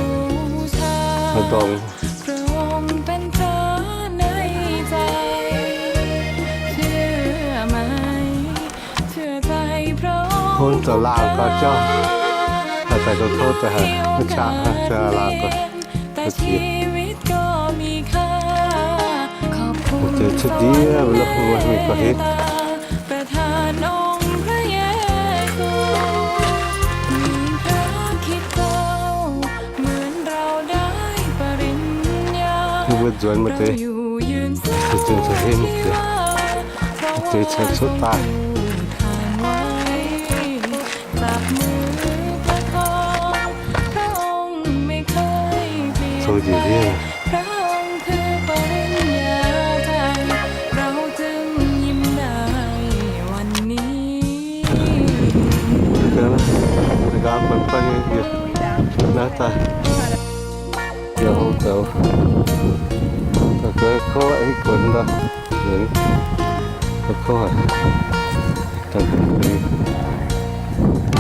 ชา พระองค์เป็นพระในใจ เชื่อไหม เชื่อใจพระองค์ Tov zoux laangh gaax jauv, daaih daaih dongh tov daaih haic, maiv qaqv, zoux laangh gaax. แต่ชีวิตก็มีค่า ขอบคุณ Deix cuotv ndiev mingh lorqc, mingh gauh henv. ประทานองค์พระเยซู มีพระคริสต์เจ้า เหมือนเราได้ปริญญา Mbuo nzuonx maaih deix, deix caux cuotv daaih.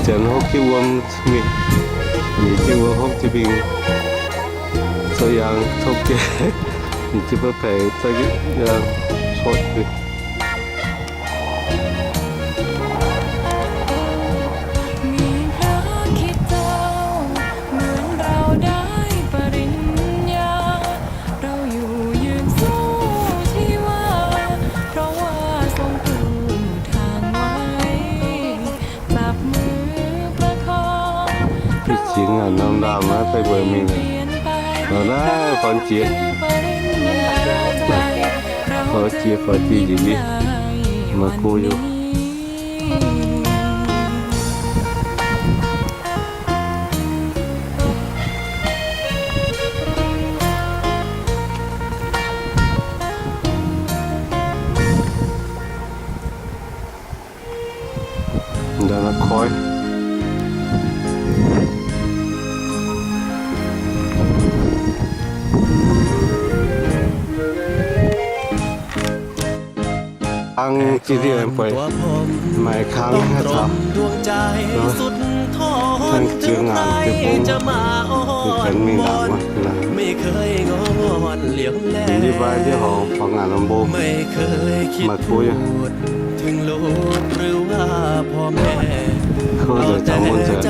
Janx hopv jienv wuom mingh, nyic jienv wuom hopv jienv mingh, zoux yangh topv jienv, nyic jienv ba'paix zoux yangh cuotv mingh. มีพระคริสต์เจ้า เหมือนเราได้ปริญญา เราอยู่ยืนสู้ชีวา เพราะว่าทรงปูทางไว้ จับมือประคอง Ih jiex ngaanc norm ndaamv naaiv daaih mbuo mingh, naaiv faaux jiex, faaux jiex, faaux jiex njiec njiec, maaih go yoc. Ndau naaiv koi. Kangv jiex ndiev buatc maaih kangv haaix caux, hnangv jiex ngaanc deic-bung, deix janx mingh ndaangc wuov. Yie mbuo ndiev horngc faaux ngaanc lomh mbong, maaih guv nyei. Kouv nzengc, caux mun nzengc.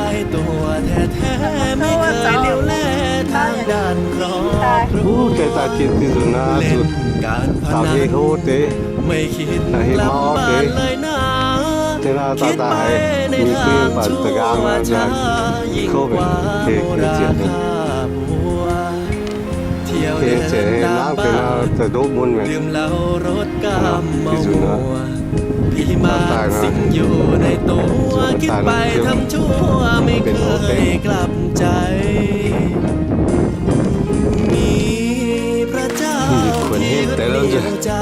Uv, deix daaih jiex diuh nzunc naaiv nzunc, dangc heh hlo deix, dangc heh mauv deix. Deix naaiv daaih daaih haiz mingh duqv mv baac da'nqaang naaiv kouv mingh, heh, heh zietc mingh. Heh zietc heh nangv deix naaiv daaih ndoqv mun mingh. Diuh nzunc naaiv, daaih daaih naaiv, nzunc daaih naaiv kouv, benx hlo deix. Kuonx henv deix lorqc nzunc.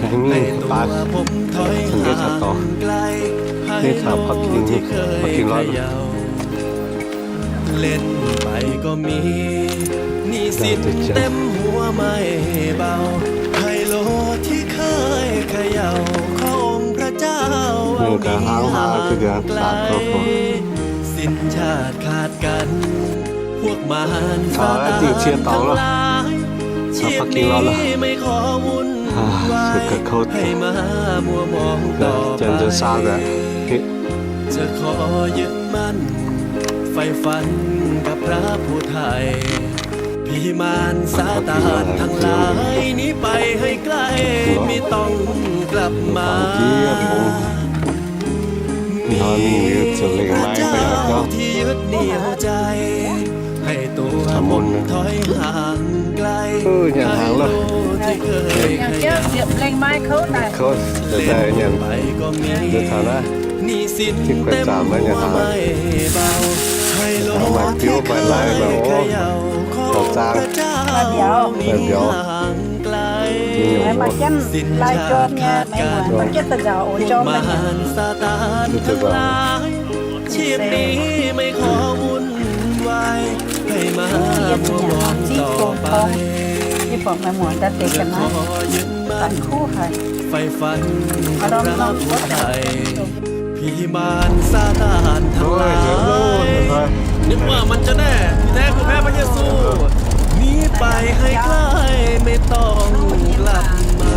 Aengx mingh baac, caux nqaeqv caux dorc, nqaeqv caux parking, parking lot. Mingh gaax hnangv maa ziex ndiangx daaih gorngv, caux dingh cie dorngx loh, caux parking lot loh. Sueih ga'kouv, janx nzuonx saang daaih. จะขอยึดมั่นใฝ่ฝันกับพระผู้ไถ่ ผีมารซาตานทั้งหลายหนีไปให้ไกล ไม่ต้องกลับมา มีพระเจ้าที่ยึดเหนี่ยวใจ ให้ตัวผมถอยห่างไกล Ơ, nyanc hnaangx loh. Kouv, daaih nyanc, daaih taux naaiv. Ninh kuonx zaamc naaiv nyanc hnaangx. Maaih biouv, maaih lai, maaih orv, maaih zaang, maaih mbiauz. Maaih jienv lai jorn nyei, maaih jienv da'nzauc oix jorn daaih nyanc. Da'nzauc. ชีพนี้ไม่ขอวุ่นวาย ให้มามัวหมอง Yie buatc meih muoc daaih deix ga'naaiv, daaih kuv haic. ไฟฝัน อันรักหาย ผีมารซาตานทั้งหลาย นึกว่ามันจะแน่ ที่แท้คือแพ้พระเยซู หนีไปให้ไกล ไม่ต้องกลับมา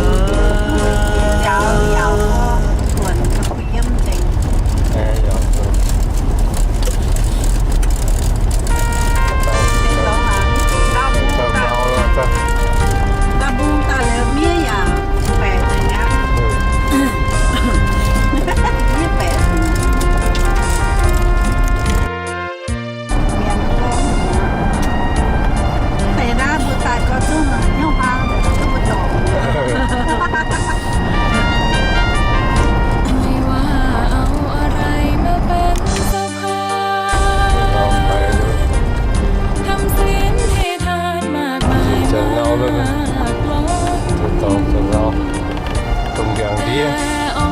Janx ngau, janx ngau, dongh ndiangx ndiev. O,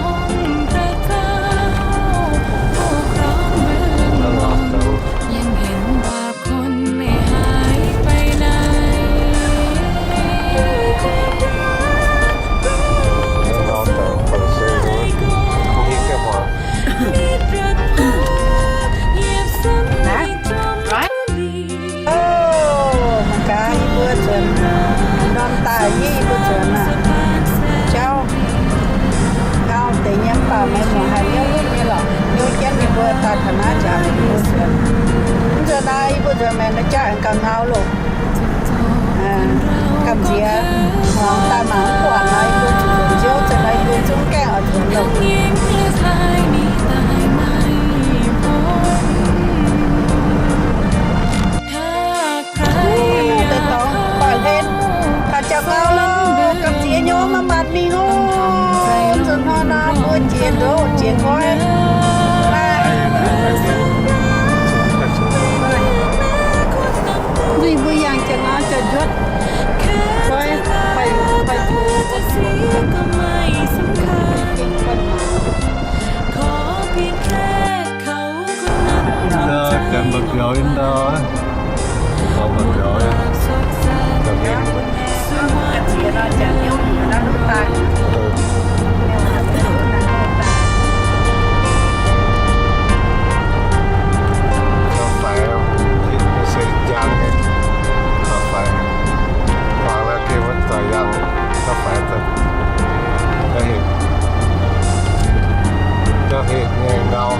mangc gaax yie mbuo nzuonx, ndorm daaih yie mbuo nzuonx aqv. Jauv ngau deix nyei, mv baac meih muoc haiz hnyouv nyei lorqc. Hnyouv jienv yie mbuo daaih taux naaiv jaax, yie mbuo nzuonx. Mv nzuonx naaiv yie mbuo nzuonx maengx jaax gauh ngau loh. Gamh nziex, daaih mangc mv buatc nor, yie mbuo zuqc nziouv, za'gengh nor yie mbuo zungv gaengh oix nzuonx loh. Daaih jauv ngau loh, gamh nziex nyei, maiv maanc mingh oc. Nzunc hnoi nor mbuo jiex ndoqv jiex nqoi. Ninh mbuo yangh jiex ngau jiex njuotv. Janx mbuo biaux yiem ndau, mbuo biaux, gauh faix, se njang nyei, gauh faix, faaux la'gengh wuov dauh yangh, gauh faix, gauh hec nyei ngau.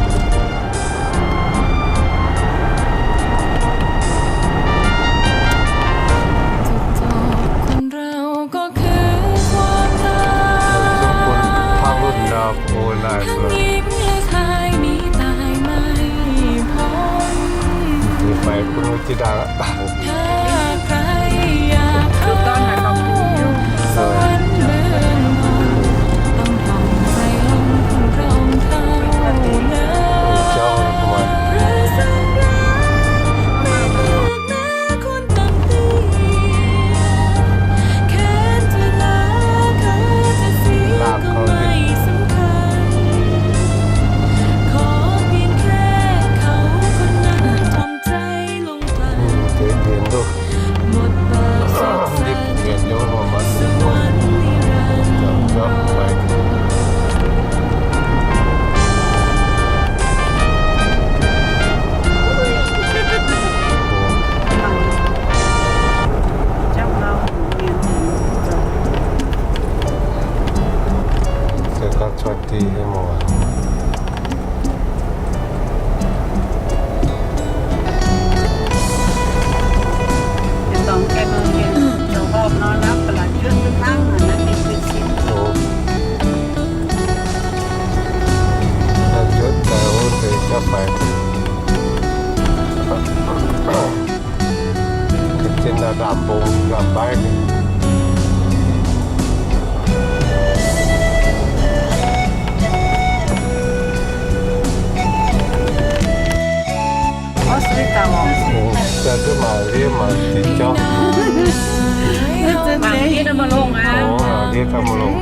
Ga'zien ndaamv mbong ndaamv-mbaiv. Daaih duqv mangc ndiev mangc diuh jauv. Mangc ndiev daaih maiv longx aqv. Mangc ndiev daaih maiv longx.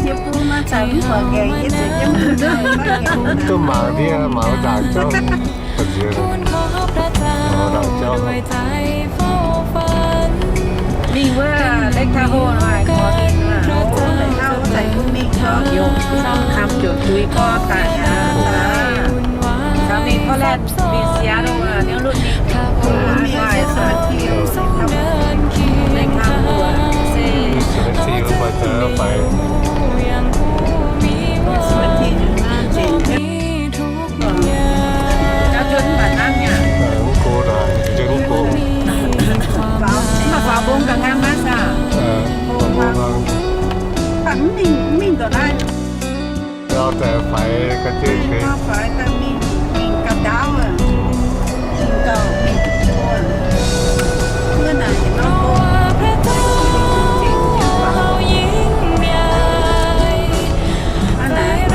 Duqv mangc ndiev mangc ndaangc jauv. Mangc ndaangc jauv. Mingh Wuov Lake Tahoe haaix gorx mingh aqv, wuov deix hnangv wuov deix gunv mingh gorngv, yungz camv camv ziouc tuix gorngv daaih aqv. Caux ninh gorngv laeqv mingh Seattle aqv, niouv lunx mingh. Lake Tahoe se Mv baac faaux mbong ga'hnangv naaiv saah? Mv mingh, mv mingh ndongc naaiv. Faaux daaih faix ga'ndiev, faix daaih mingh, mingh ga'ndaauv, mingh gauh mingh wuov naaic norm gong. Hnangv naaic,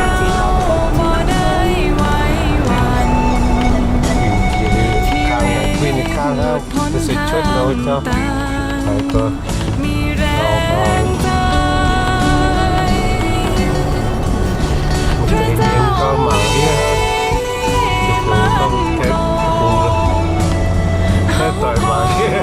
mingh jiex kang, mingh kang hnangv, se cuotv nor jauv haiz gorx. Mv deix mienh gorngv mangc yie, ziouc gorngv gaeqv bung, naaiv doic mangc yie.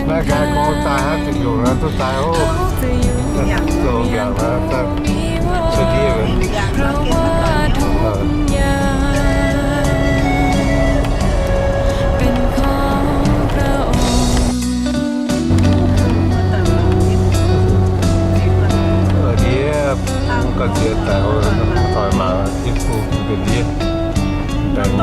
Naaiv gaax gorngv daaih hnangv ziepc nyungc naaiv duqv daaih oc. Zoux mbiaangc naaiv daaih cuotv ndiev. Ndiev gauh ziex daic, doic mangc jienv bung ga'ndiev. Daaih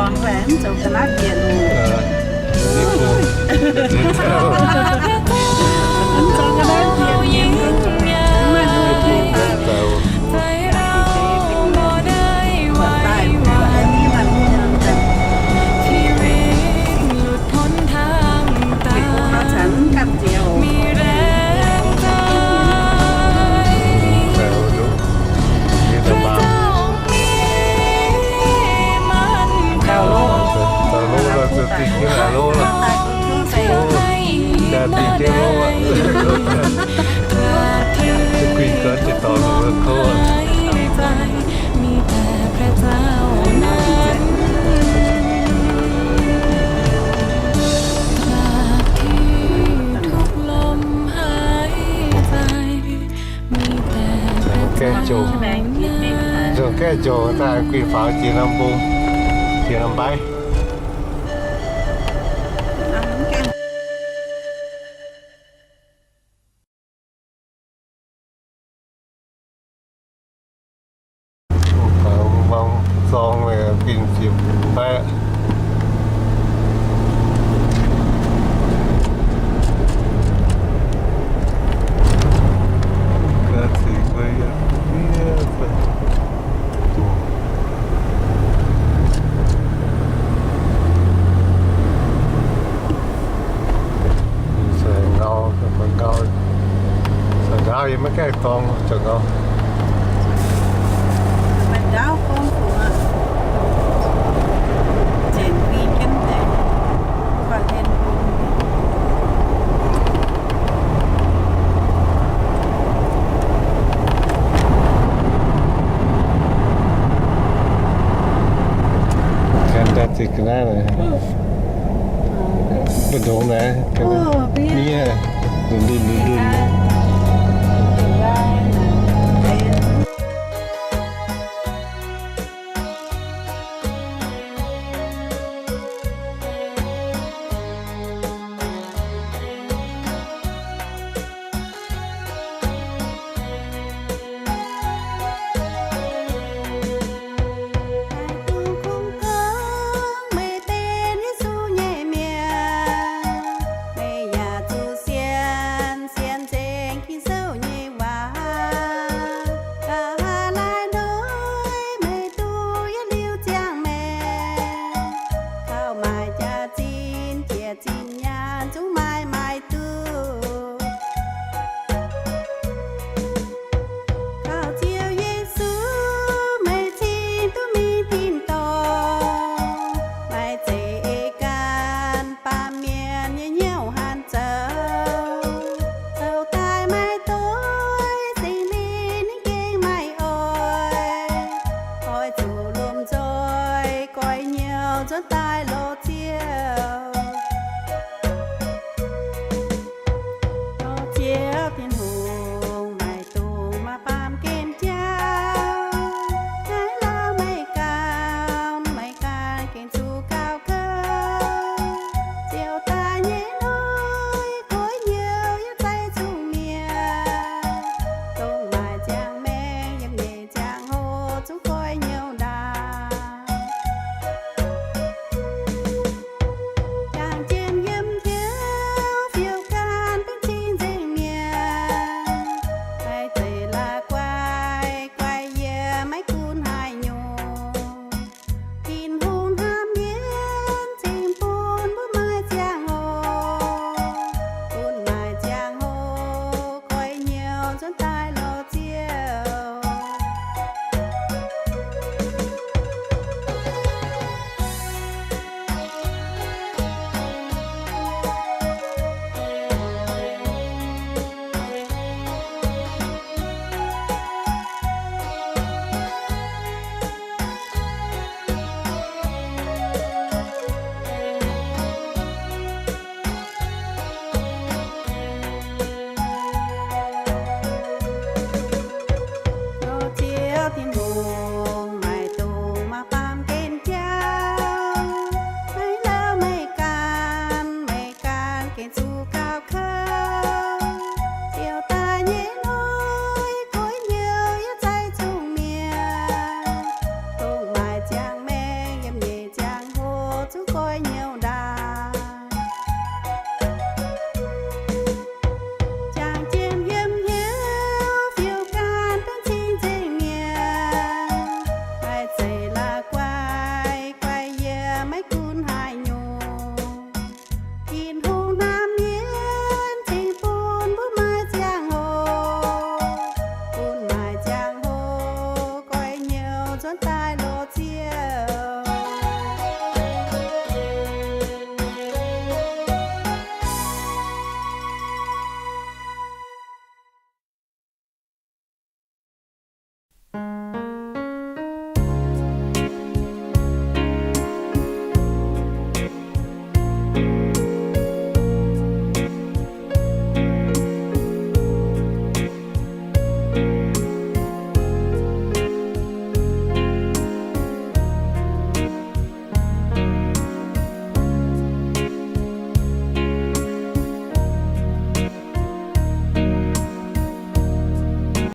dingh jienv lov aqv. Guinh gau ziouc dorh longx kouv aqv. Gaeqv jomc, gaeqv jomc daaih guinh faaux jiex norm mbong, jiex norm mbaiv. Mangc zorng meih guinh ziepc mbaiv. Ngau, ngau, ngau yie maiv gaengh dorng, ngau. Ga'naaiv mbu'ndongx naaiv, miev, ndunh ndunh ndunh ndunh.